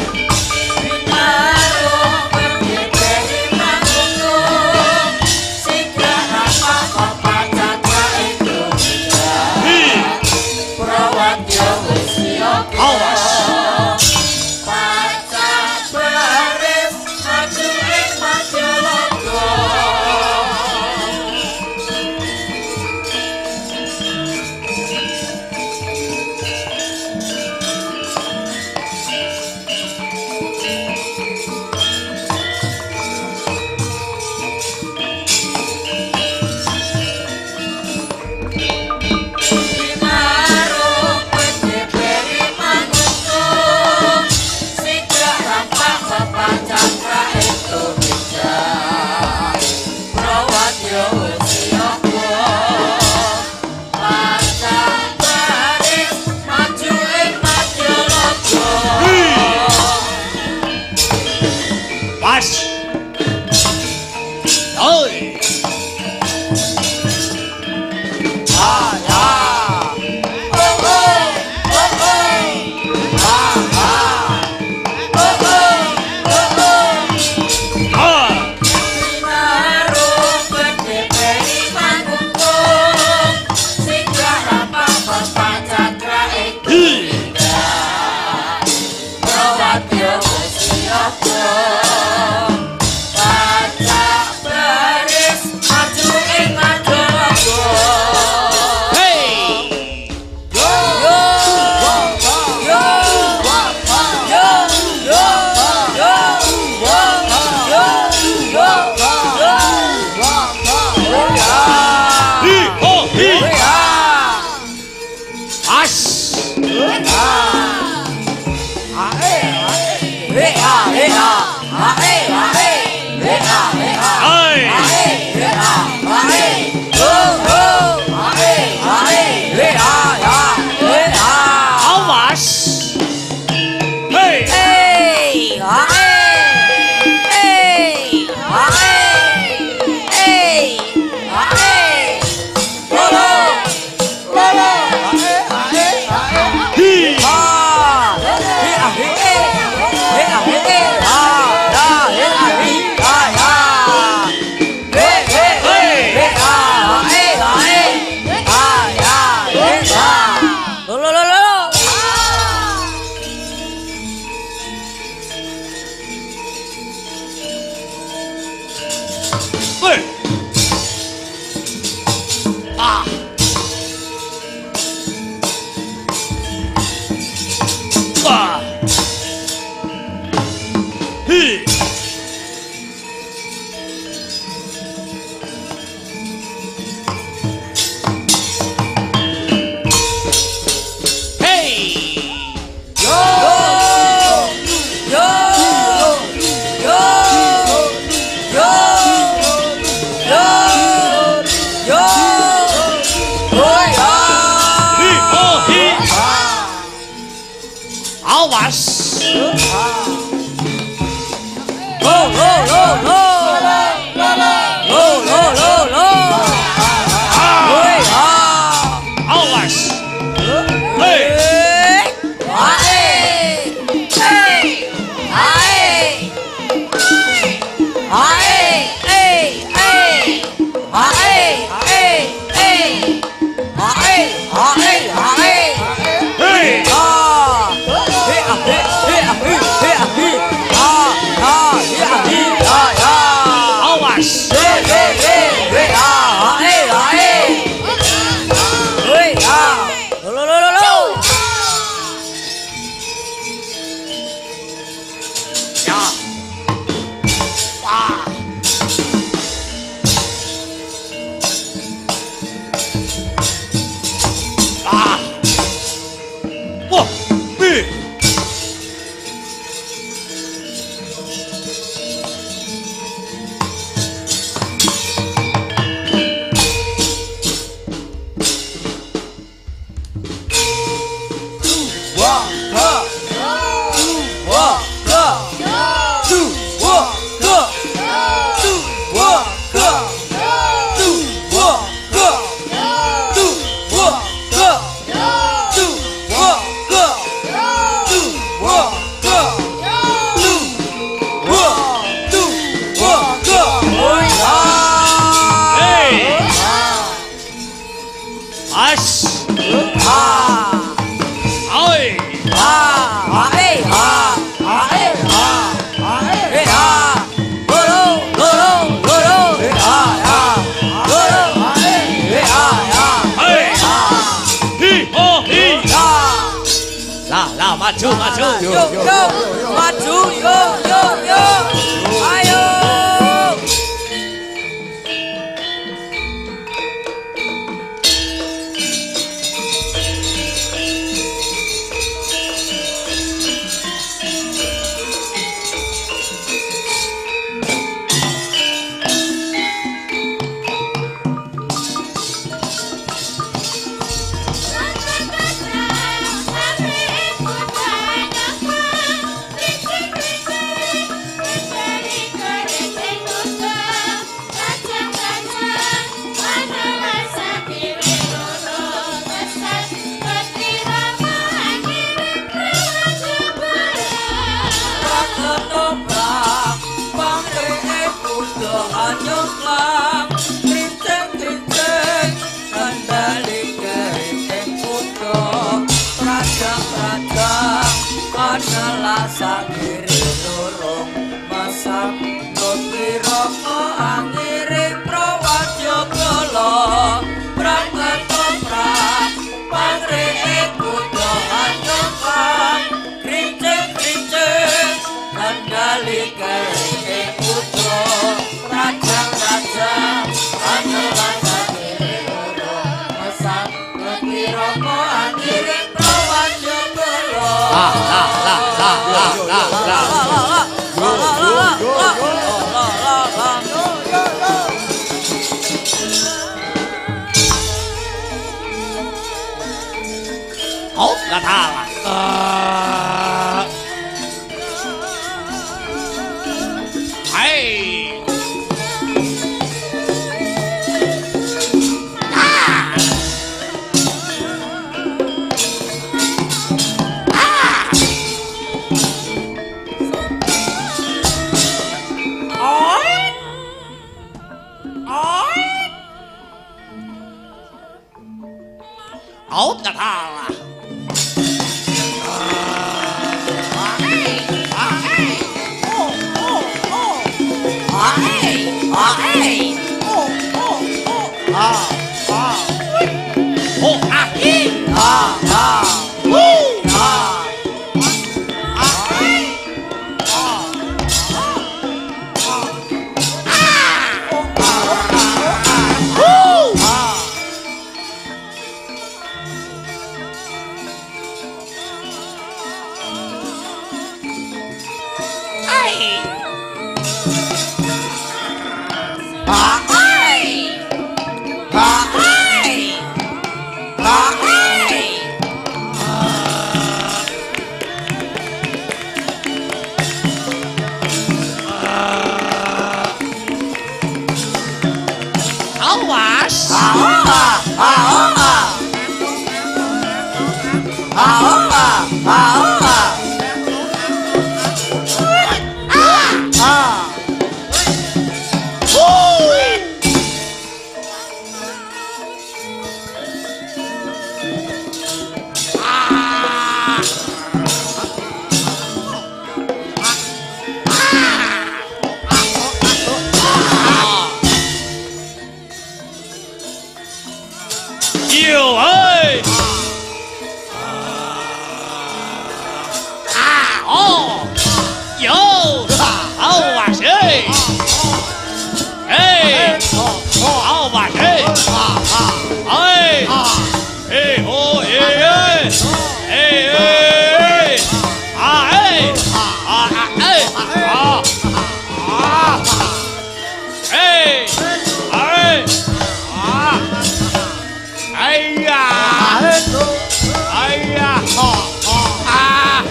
Lo lo lo lo. Lo lo lo lo. Hoi ah. Awas. Hei. Ae. Hei. Ae. Ae. Ei ei. Ae ei ei. Ae ae ae. Hei. Ah. He ah he he ah he he ah he. Ah ah he ah he ah ah. Awas. He he he he ah ae ae. Hei ah. Lo lo lo lo. Ya. Wah. Ah. Wah, bi. Dua, tiga. Dua, tiga. Dua, tiga. Dua, tiga. Dua, tiga. Dua, tiga. Dua, tiga. Dua, tiga. Dua, dua, tiga. Oi, ah. Hei. As. Ah. Oi. Ah, ah, eh, ah, ah, eh, ah, ah, eh, ah. Lo, lo, lo, lo, lo, lo, eh, ah, ah, lo, lo, eh, ah, ah, Hei. Hi ho hi. ah. Lah, lah, maju, maju. Yo, yo, maju, yo, yo, yo. Ayo. Ketoprak pangreke kuda anyoklang krincing-krincing kendali keriting kuda rajang-rajang adalah sakire lorong masak nutriraka angiring prawadya bala prang ketoprak pangreke kuda anyoklang krincing-krincing kendali keriting kuda rajang-rajang adalah sakire lorong masak nutriraka angiring prawadya bala. Lah, lah, lah, lah, lah, lah, lah. Oh, nggak salah. Hai. Ah. Ah. Oi. Oi. Oh, nggak salah. Oh, ah, i. Ah, ah, Woo. ah. Woo. Hey. Ah, oh. Yo. Oh, wah, hey. Hey. Oh, wah, hey. Hey. Hey, oh, hey, hey. Hey, hey. Ah, hey. Ah, hey. Ah. Ah. Hey. Hey. Ah. Ayah. Ayah. Ah.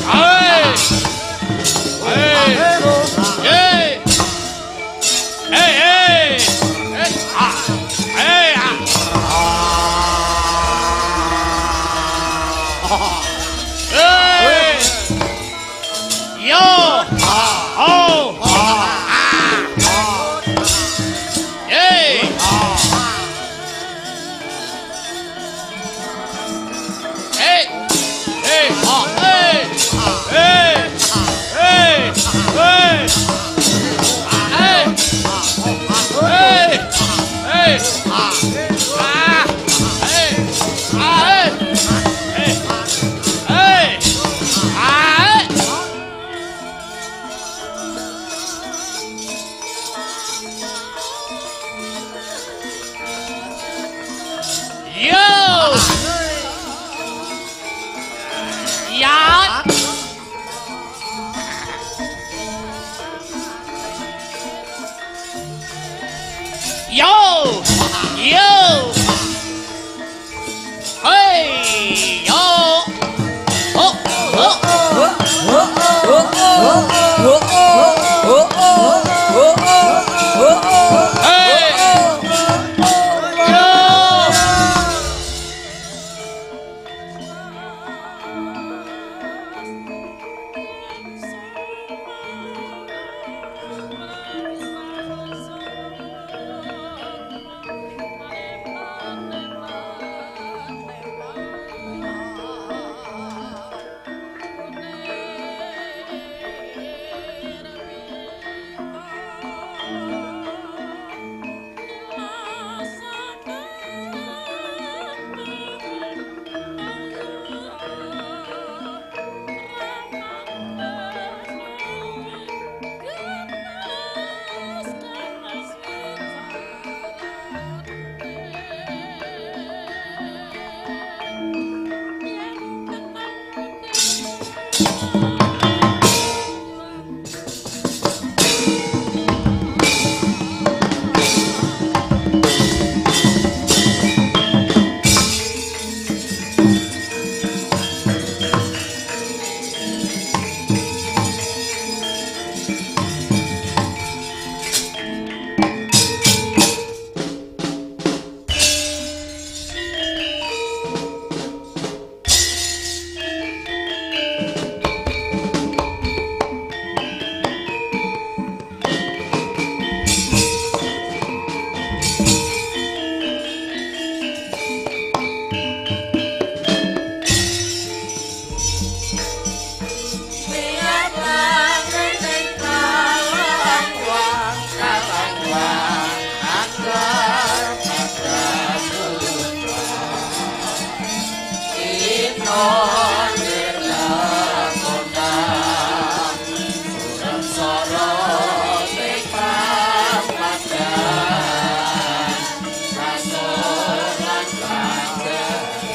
Hey. Hey. Hey. Hey, hey. Hey. Ah. Hey. Ah. Hey. Yo. Oh. Ah. Hey. Hey. Hey. Hey. Hey. Hey. Hey. Hey. Hey. Hey. Ah. Hey. Ah. Hey. Hey. Ah. Yo. Ya. Yo. Yo. Hey. Yo. Oh. Oh. Oh oh oh oh oh oh oh oh. Hey. Yo.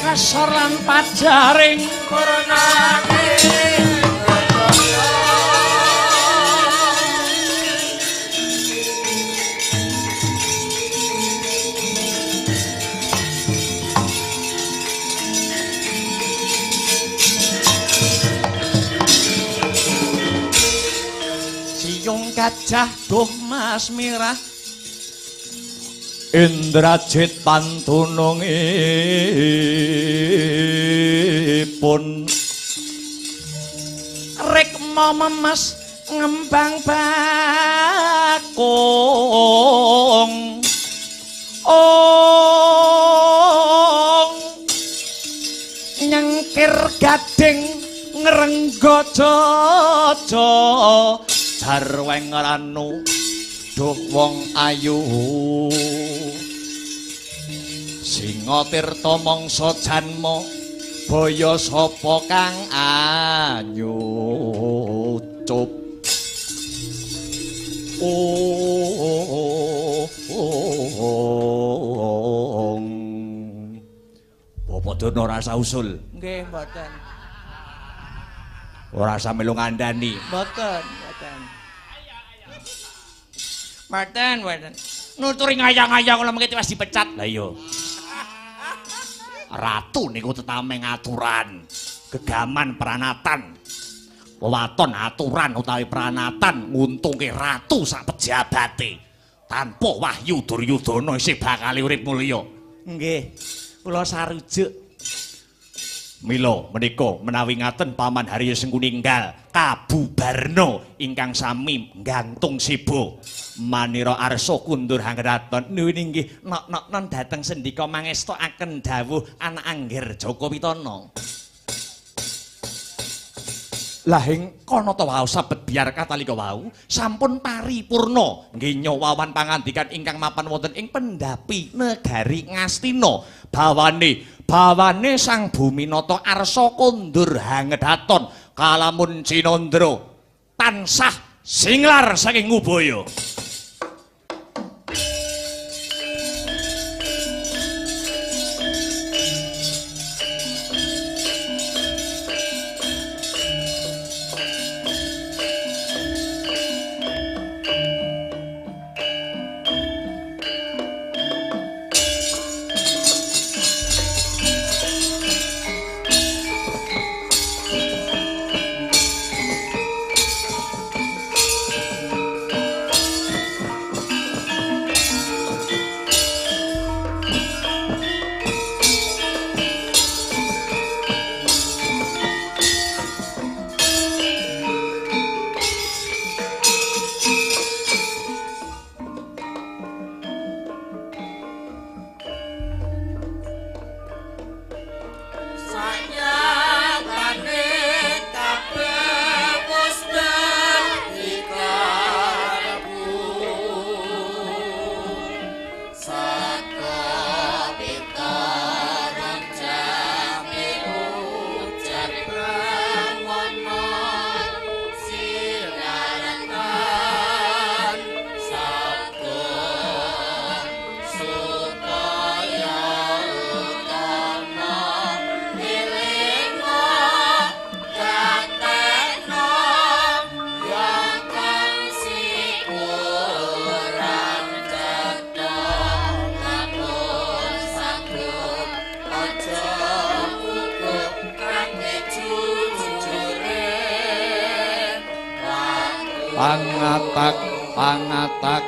Kasor lan pajaring Siung gajah duh mas mirah Indrajit pantunungipun Rikma memes ngembang bakung ong nyengkir gading ngrenggo jaja jarweng ranu duh wong ayu Singa tirta mangsa janma baya sapa kang anyucup. Bapak Durna ora usah usul. Nggih, mboten. Ora usah melu ngandani. Mboten, mboten. Mboten, mboten. Nuturi ngayang-ngayang kula mengki tiwas dipecat. Lah iya. Ratu niku tetame ngaturan, gegaman pranatan. Wewaton aturan utawi pranatan nguntungke ratu sak pejabate. Tanpa wahyu Duryudana isih bakal urip mulya. Nggih. Kula sarujuk. Mila menika menawi ngaten Paman Harya Sengkuni enggal kabubarna ingkang sami nggantung siba manira arsa kundur hanggraton. Nuwun inggih nok-noknon dhateng sendika mangestakaken dawuh anak angger Jaka Pitana. Lah ing kono ta wau sabet biar katalika wau sampun paripurna nggih nyawawan pangandikan ingkang mapan wonten ing pendhapi negari Ngastina. Bawane bawane Sang Buminata arsa kondur hangedaton kalamun cinandra tansah singlar saking ngubaya. Pangatak pangatak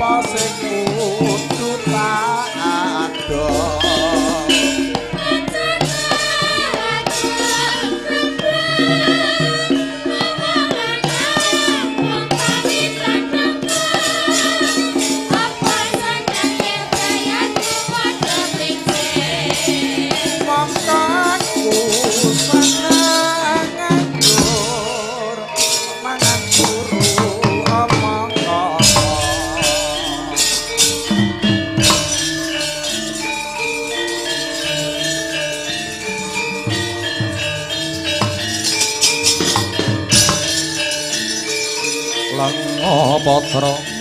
apa sing kudu tak ado. Mongko aku Lenga patra.